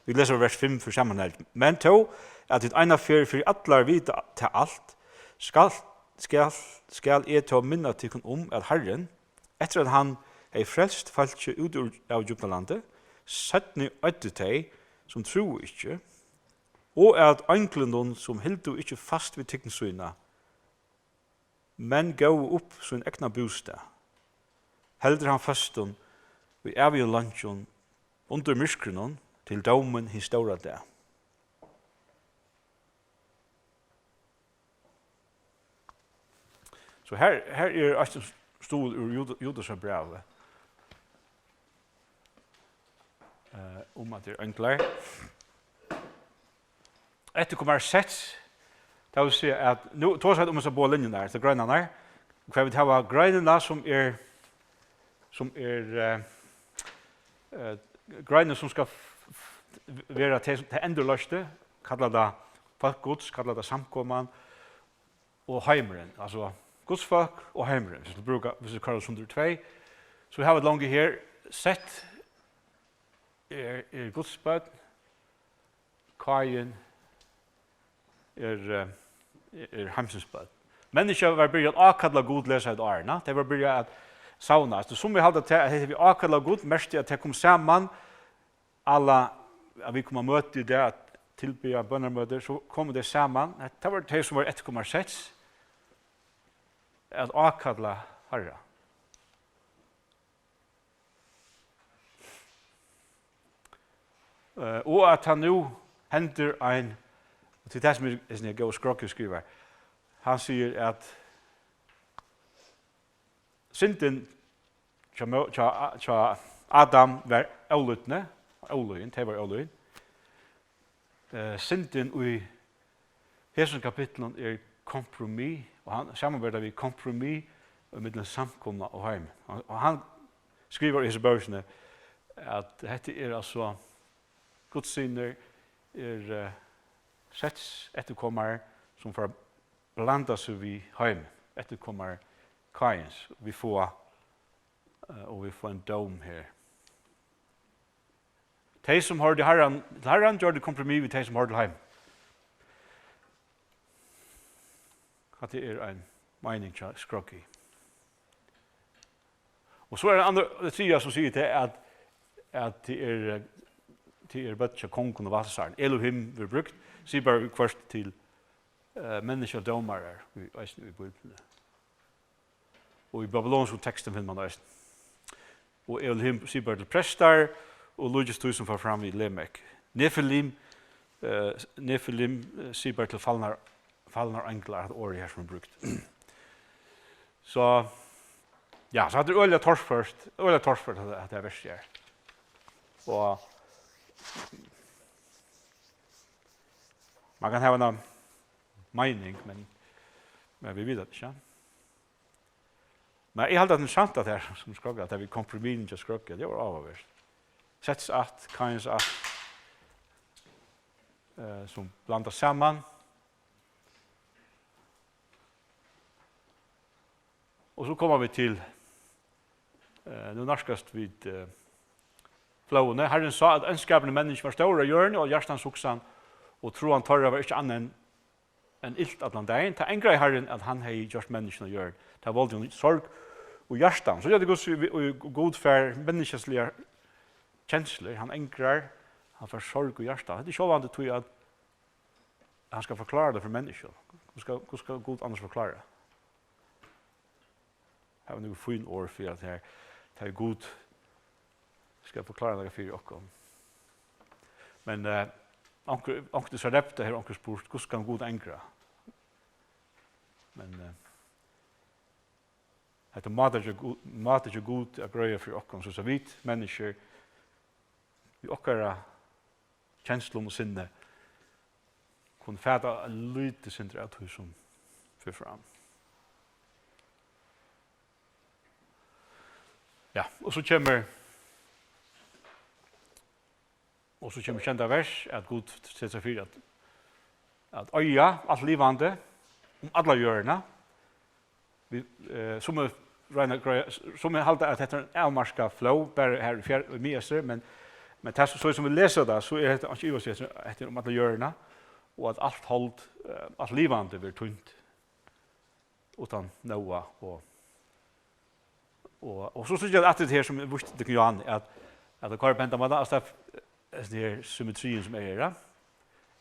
vit lesa vers fimm fyri samanhald. Men tó, at tit eina ferð fyri allar vita tað alt, skal, skal, skal eg tó minna tykkum um, at Harrin, eftir at hann hevði frelst fólkið út úr, av Egyptalandi, seinni oyddi tey, sum trúðu ikki, og at einglunum, sum hildu ikki fast við tign sína, men góvu upp sín egna bústað, heldur hann føstum í ævigum leingjum undir myrkrinum til dómin hin stóra dag. So her, her er eitt stuðul úr Juda-, Judasar brævi, eh, um at tað eru einglar. Eftirkomarar Sets, tað vil siga at nú tosa vit um hesa báðar linjurnar, hesar greinarnar, hvar vit hava greinina sum er, sum er, eh, eh, greinin sum skal f-, f-, vera tey, tey endurloystu, kalla tað fólk Guds, kalla tað samkoman, og heimurin, altso Guds fólk og heimurin, viss vit brúka, viss vit koyra sundur í tvey, so hava vit longu her, Set er, er Guds børn, Káin er, eh, er heimsins børn. Menniskja var byrjað at ákalla Gud, lesa vit áðrenn, tey var byrjað at savnast. Og sum vit halda til, at hetta við ákalla Gud, merkti, at tey kom saman, alla, at vit koma møti í dag, at tilbiðja bønarmøtir, so komu tey saman. Tað var tey, sum var eftirkomarar Sets, at ákalla Harra. Eh, og at hann nú hendir ein, og til tað sum er, er sinni góð skrokkur skrivar, hann sigur at syndin hjá Mó-, hjá, hjá Adam var ólýdni, ólýðin, tey var ólýðin. Eh, syndin í hesum kapitlinum er kompromiss, og hann samanber tað við kompromiss ímillum samkomuna og heim. Og, og hann skrivar í hesi bókini, at hetta er altso, Guds synir er, eh, Sets eftirkomarar, sum fara at blanda seg við heim, eftirkomarar Káins. Vit fáa, eh, og vit fáa ein dóm her. Tey, sum hoyrdu Harran, til Harran, gjørdu kompromiss við tey, sum hoyrdu til heim. Hatta er ein meining hjá Scroggie. Og so er ein annar, tað triðja, sum sigur tað, at, at tað er, tað er børn hjá kongum og valdsharrum. Elohim verður brúkt, sigur bara viðhvørt til, eh, menniskjadómarar, í, eisini í Bíbliuni. Og í babylonskum tekstum finnur mann eisini. Og Elohim sigur bara til prestar, og líkist tí, sum fór fram við Lemek. Nefilim, eh, Nefilim, eh, sigur bara til falnar, falnar einglar, at orðið her, sum er brúkt. So, ja, so hatta er øgiliga torført, øgiliga torført, at, at tað er vers her. Og man kann hava eina meining, men, men vit vita tað ikki. Men eg haldi, at tað er sant, at tað er, sum Scroggie, at tað við kompromissinum hjá Scroggie, tað var áhugavert. Sets ætt, Káins ætt, eh, sum blandast saman. Og so koma vit til, eh, nú nærkast vit, eh, flóðini. Harrin sá, at ónskapurin í menniskjum var stórur á jørðini, og at hjartans hugsan og tráan teirra var ikki annað enn enn ilt allan dagin. Tað angraði Harrin, at hann hevði gjørt menniskjuna á jørð. Tað voldi honum sorg í hjartanum. So er tað, Gud, og Gud fær menniskjaligar kenslur. Hann angrar, hann fær sorg í hjartanum. Hetta er sjálvandi tí, at hann skal forklára tað fyri menniskjum. Hvussu skal, hvussu skal Gud annars forklára? Har er nøkur fín orð fyri, at her, tað er Gud skal forklára nakað fyri okkum. Men, eh, onkur, onkur Sarepta hevur onkur spurt, hvussu kann Gud angra? Men, eh, hetta er mátar hjá Gud, mátar hjá Gud at greiða fyri okkum, so, so vit menniskjur, við okkara kenslum og sinni, kunnu fata eitt lítið sindur av tí, sum fer fram. Ja, og so kemur, og so kemur kenda vers, at Gud setir seg fyri, at at eiga alt livandi um alla jørðina. Vit, eh, summi royna at greiða, summi halda, at hetta er ein avmarkað flóð, bara her í fjør-, í Miðeystri, men, men tað, so sum vit lesa tað, so er hetta ikki ivastiftandi, hetta er um alla jørðina, og at alt hold, eh, alt livandi verður týnt, uttan Nóa og, og, og so síggja vit aftur her, sum vit vístu til Johan, at, at tað koyrir upp á hendan mátan, altso, tað, hesin her symmetriin sum er her, ja.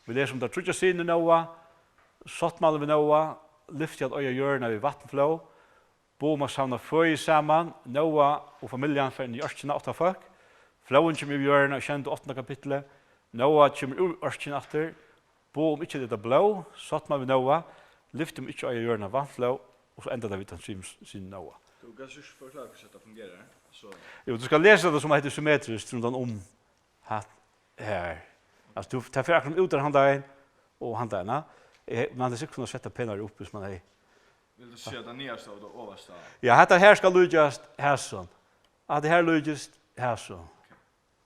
Vit lesa um teir tríggjar synir Nóa, sáttmáli við Nóa, lyfti at eiga jørðina við vatnflóð, boð um at savna føði saman, Nóa og familjan fara inn í ørkina, átta fólk. Flóðin kemur yvir jørðina í sjeynda og áttanda kapitli. Nóa kemur úr ørkini aftur, boð um ikki at eta blóð, sáttmáli við Nóa, lyfti um ikki at eiga jørðina vatnflóð, og so endar tað við tann trimum synum Nóa. Tú kanst ikki forklára, hvussu hetta fungerar, so. Jú, tú skalt lesa tað sum at hetta er symmetriskt rundan um hatta her. Altso, tú, tað fer akkurát út úr handan vegin og handan vegin, ja. Eh, man hevði sikkurt kunnað sett tað penari upp, viss man hevði. Vil tú siga tað niðasta og tað ovasta? Ja, hetta her skal líkjast hasum. Hatta her líkist hasum.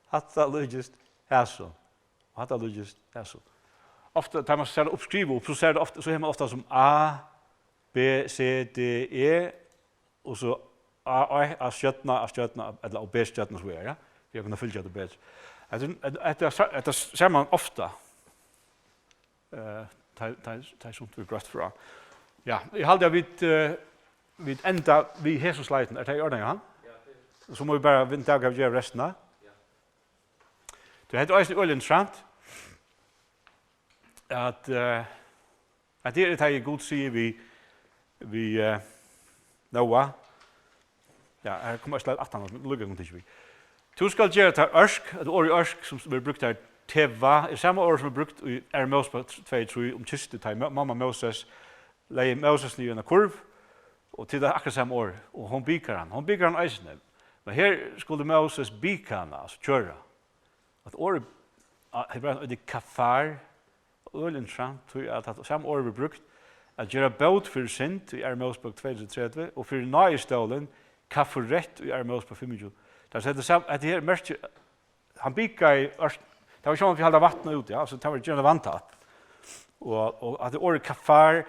Hatta líkist hasum. Og hatta líkist hasum. Ofta, tá man sær tað uppskrivað upp, so sær tað ofta, so hevur man ofta sum A, B, C, D, E, og so A, A, A stjørna, A stjørna, ella og B stjørna, so er, ja. Fyri at kunna fylgja tað betri. Hetta, hetta, hetta, hetta sær man ofta. Eh, tá, tá, tá er somt verður greitt frá. Ja, eg haldi, at vit, eh, vit enda við hesum slidinum. Er tað í ordan, Johan? Ja, tað er. So mugu vit bara vinda av og gera restina. Ja. Tí hetta er eisini øgiliga interessant, at, eh, at her er tað, Gud sigur við, við, eh, Nóa. Ja, her kemur eitt slide aftan, men líka kunnu tykja við. Tú skalt gera tær ørk, at orðið ørk, sum verður brúkt her, teva, er sama orð, sum er brúkt í Aðru Mósebók tvey trý um kistu, tá ið Mó-, mamma Móses legði Móses niður í eina kurv, og til tað akkurát sama orð, og hon bikar hann. Hon bikar hann eisini. Men her skuldi Móses bika hana, altso kjøra. At orðið, á hebraiskum, er kafar, øgiliga interessant, tí at hatta sama orð verður brúkt at gera bót fyri synd í Aðru Mósebók tvey tretivu, og fyri náðistólin, kafarett, í Aðru Mósebók fimmogtjúgu. Tað er, hetta sam-, hetta her merkir, hann bikaði ørk-, tað var sjálvandi fyri at halda vatnið úti, ja, so tað var gera vatn tætt. Og, og at orðið kafar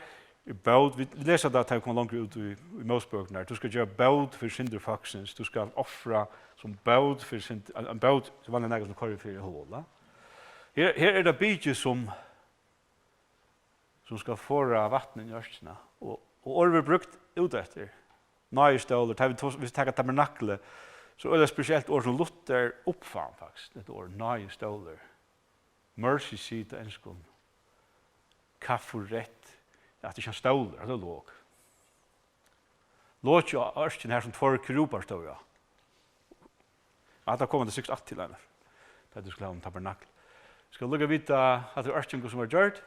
er bót, vit, vit lesa tað, tá vit koma longur út í, í Mósebókina, tú skalt gera bót fyri syndir fólksins, tú skalt ofra sum bót fyri synd, ein, ein bót, sum vanliga nakað sum koyrir fyri hol, ja. Her, her er tað bikið sum, sum skal forða vatnið inn í ørkina, og, og orðið verður brúkt út eftir. Náðistólur, tá vit tos-, vit taka tabernaklið, so er tað spesielt orð sum Luther uppfann, faktiskt, hetta orð, náðistólur. Mercy seat á enskum. Kafarett. Ja, hatta er ikki ein stólur, hatta er lok. Lokið á ørkini, har sum tveir kerubbar stóðu á. Ja, hatta koma tey sikkurt aftur til, Einar. Tá tú skalt hava ein tabernakul. Skal líka vita, at tað er ørkin, sum var gjørd.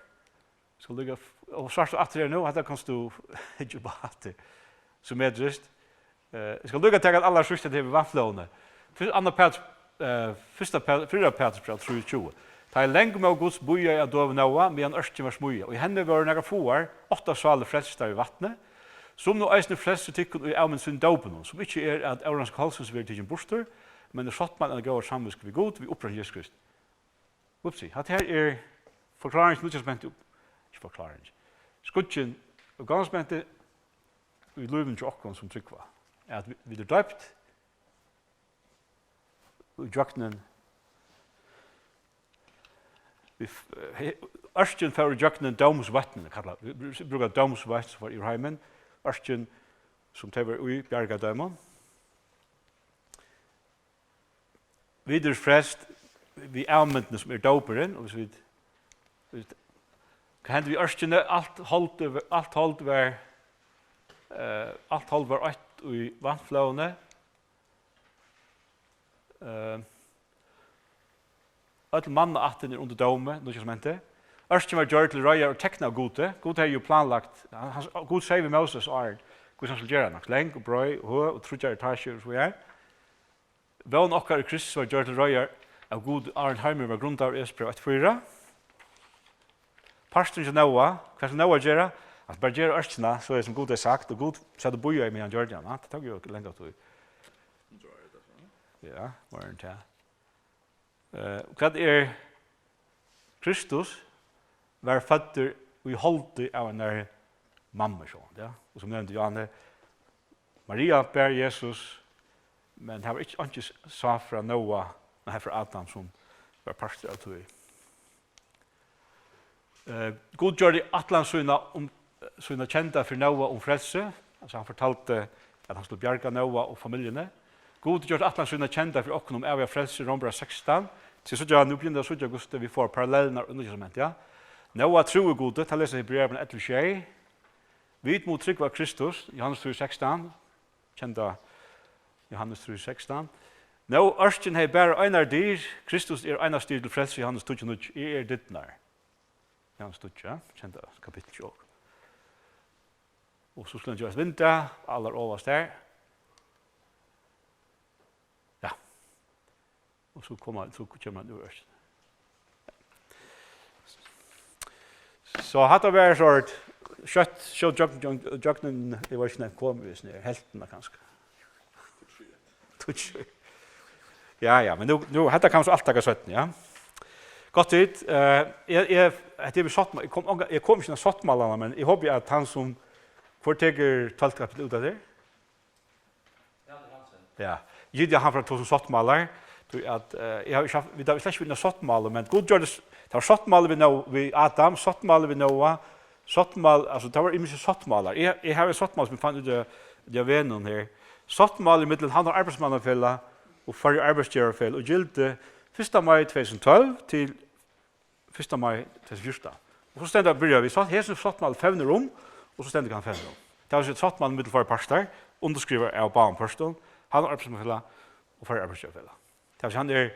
Skal líka f-, og sært tú aftur her nú, hatta kanst tú hyggja upp á aftur. Symmetriskt. Eh, eg skal líka taka eitt allarsíðsta til við vatnflóðini. Fyrst, annað Pætur, eh, fyrsta Pæ-, fyrra Pætursbræv trý tjúgu. Tá ið langmóð Guds bíðaði á døgum Nóa, meðan ørkin var smíðað, og í henni vóru nakrar fáar, átta sálir frelstar við vatni, sum nú eisini frelsir tykkum, ið avmyndu synd dópinum, sum ikki er, at óranska holdsins verður tikin burtur, men er sáttmálin av góðari samvitsku við Gud, við uppreisn Jesu Krist. Upsi, hatta her er forkláring til Nýggja Testamenti, ikki forkláring, skuggin av Gamla Testamenti í lívinum hjá okkum sum trúgva, at vi-, vit eru døypt í gjøgnum, vit f-, he-, ørkin fór í gjøgnum dómsvatnið, kalla, vit br-, brúka dómsvatn, sum fór yvir heimin, ørkin, sum tey vóru í, bjargaði teimum. Vit eru frelst við avmyndini, sum er dópurin, og hvis vit, vit, hvat hendi við ørkini? Alt holdið, alt hold var, eh, alt hold var eitt í vatnflóðini. Eh, øll mannaættin er undir dómi, Nýggja Testamenti. Ørkin var gjørd til reiðar og tekn av Gudi. Gud hevði jú planlagt, hann, hann, Gud segði við Móses áðrenn, hvussu hann skuldi gera hana, lang og breið og høg og tríggjar etasjur og so víðari. Vón okkara í Kristus var gjørd til reiðar av Gud, áðrenn heimurin var grundaður, Efesusbræv eitt fýra. Parturin hjá Nóa, hvat skal Nóa gera? At bara gera ørkina, so er sum Gud hevði sagt, og Gud sat og bíðaði, meðan hann gjørdi hana. Tað tók jú langa tíð. Ja, meira enn tað. Eh, hvat er Kristus? var føddur í holdi av einari mammu, sjálvandi, ja. Og sum nevnt í Johannes, Maria bar Jesus, men har var ikki, einki s-, sá frá Noa, nei, frá Adam, sum var partur av tí. Eh, Gud gjørdi ætlan sína um, sína kenda fyri Noa um frelsi, altso, hann fortaldi, at hann skuldi bjarga Noa og familjuni. Gud gjørdi ætlan sína kenda fyri okkum um æviga frelsi, Rómbræv sekstan. Til síggja, nú byrja at síggja, hvussu vit fáa parallellarnar í Nýggja Testamenti, ja. Noa trúði Gudi, tað lesa Hebrearabrævið ellivu sjey. Vit mugu trúgva Kristus, Johannes trý sekstan, kenda Johannes trý sekstan. Nú, ørkin hevði bara einar dyr, Kristus er einans dyr til frelsi, Johannes tíggju níggju, eg eri dyrnar. Johannes tíggju, ja, kenda kapittul sjálv. Og so skal hann gerast vinda, allar ovast har. Ja. Og so koma, so kemur hann úr ørkini. So hatta var sort skjótt, skjótt gjøgn, gjøgn, gjøgn, eg veit ikki, nær kom við, sånn her, helvtina kanska. Tíggju. Ja, ja, men nú, nú, hetta kann so alt taka seinni, ja. Gott, tit, eh, eg, eg, hetta er við sáttmála, eg kom, eg kom ikki inn á sáttmálarnar, men eg hopi at hann sum, hvør tekur tólvta kapittul út av tær? Ja, Gideon, hann fer at tosa um sáttmálar, tí at, eh, eg havi ikki havt, vit hava slett ikki verið inn á sáttmála, men Gud gjørdi s-, tað var sáttmáli við Nó-, við Adam, sáttmáli við Noa, sáttmál-, altso, tað var ymiskir sáttmálar. Eg, eg havi ein sáttmála sum eg fann úti á, úti á vegnum her. Sáttmáli millum Havnar Arbeiðsmannafelag og Føroya Arbeiðsgevarfelag og gildi fyrsta mai tvey túsund og tólv til fyrsta mai tvey túsund og fjúrtan. Og so stendur, byrja við, sátt-, hesin sáttmáli fevnir um, og so stendur, hvat hann fevnir um. Tað vil siga, sáttmáli millum fleiri partar, undirskrivaður av báðum pørtum, Havnar Arbeiðsmannafelag og Føroya Arbeiðsgevarfelag. Tað vil siga, hann er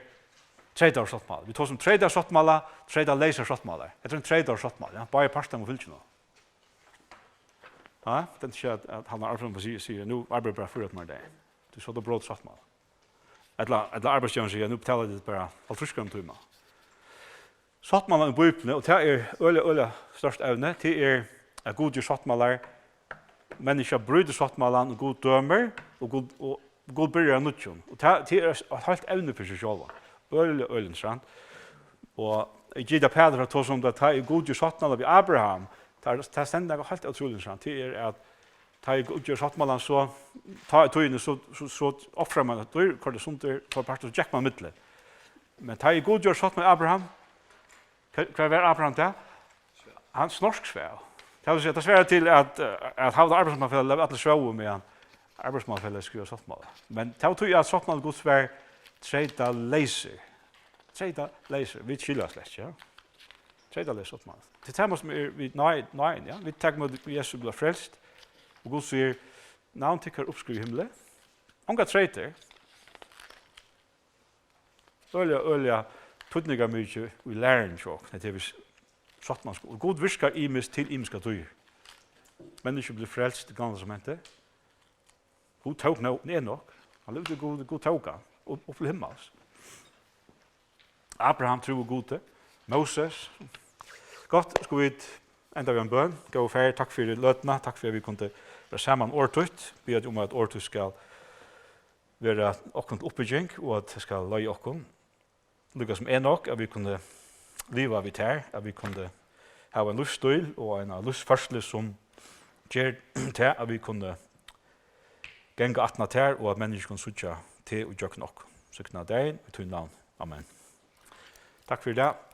treytaður sáttmáli. Vit tosa um treytaðar sáttmálar, treytaleysar sáttmálar. Hetta er ein treytaður sáttmáli, ja. Báðir partar mugu fylgja honum. Ja, tað er ikki at, at Havnar Arbeiðsmannafelag sigur, sigur, "Nú arbeiðir bara fýra tímar um dagin." Tú, so er tað brot sáttmála. Ella, ella arbeiðsgevarin sigur, "Nú betala tit bara hálvtrýss krónur tíman." Sáttmálan í Bíbliuni, og tað er øgiliga, øgiliga stórt evni, tað er, at Gud ger sáttmálar, menniskja brýtur sáttmálan, og Gud dømir, og Gud, og Gud byrjar av nýggjum. Og tað, tað er eitt heilt evni fyri seg sjálvan. Øgiliga, øgiliga interessant. Og eg giti Pætur at tosa um tað, tá ið Gud ger sáttmála við Abraham, tað, tað stendur nakað heilt ótrúligt interessant. Tað er, at tá ið Gud ger sáttmálan, so, tá í tíðini, so, so, so ofrar man eitt dýr, koyrdi sundur, tveir partar, so gekk man millum. Men tá ið Gud gjørdi sáttmála við Abraham, hvar, hvar var Abraham tá? Hann snorksvav. Tað vil siga, tað svarar til, at, eh, at Havnar Arbeiðsmannafelag leyvdi allir sóu, meðan Arbeiðsmannafelagið skrivaði sáttmála. Men tað var tí, at sáttmáli Guds var treytaleysur. Treytaleysur. Vit skilja slett ikki, ja. Treytaleysur sáttmáli. Tað er tað, sum er við náði, náðini, ja. Vit taka ímóti Jesu, blíva frelst. Og Gud sigur, "Navn tykkara uppskrivað í himli." Ongar treytir. Øgiliga, øgiliga týdningarmikið í læruni hjá okkum, hetta her við sáttmála. Og Gud virkar ymiskt til ymiskar tíðir. Menniskju blíva frelst í Gamla Testamenti. Gud tók Nó-, Enok. Hann livdi við Gud, Gud tók hann upp, upp til himmals. Abraham trúði Gudi. Moses. Gott, skulu vit enda við ein bøn. Góði Faðir, takk fyri løtuna, takk fyri, at vit kundu vera saman um orð títt. Biði teg um, at orð títt skal vera okkum til uppbygging, og at tað skal leiða okkum, líka sum Enok, at vit kunnu liva við tær, at vit kunnu hava ein lívsstíl og eina lívsførslu, sum ger tað, at vit kunnu ganga aftan á tær, og at menniskju kunnu síggja teg ígjøgnum okkum. Signa dagin í tínum navni. Amen. Takk fyri tað.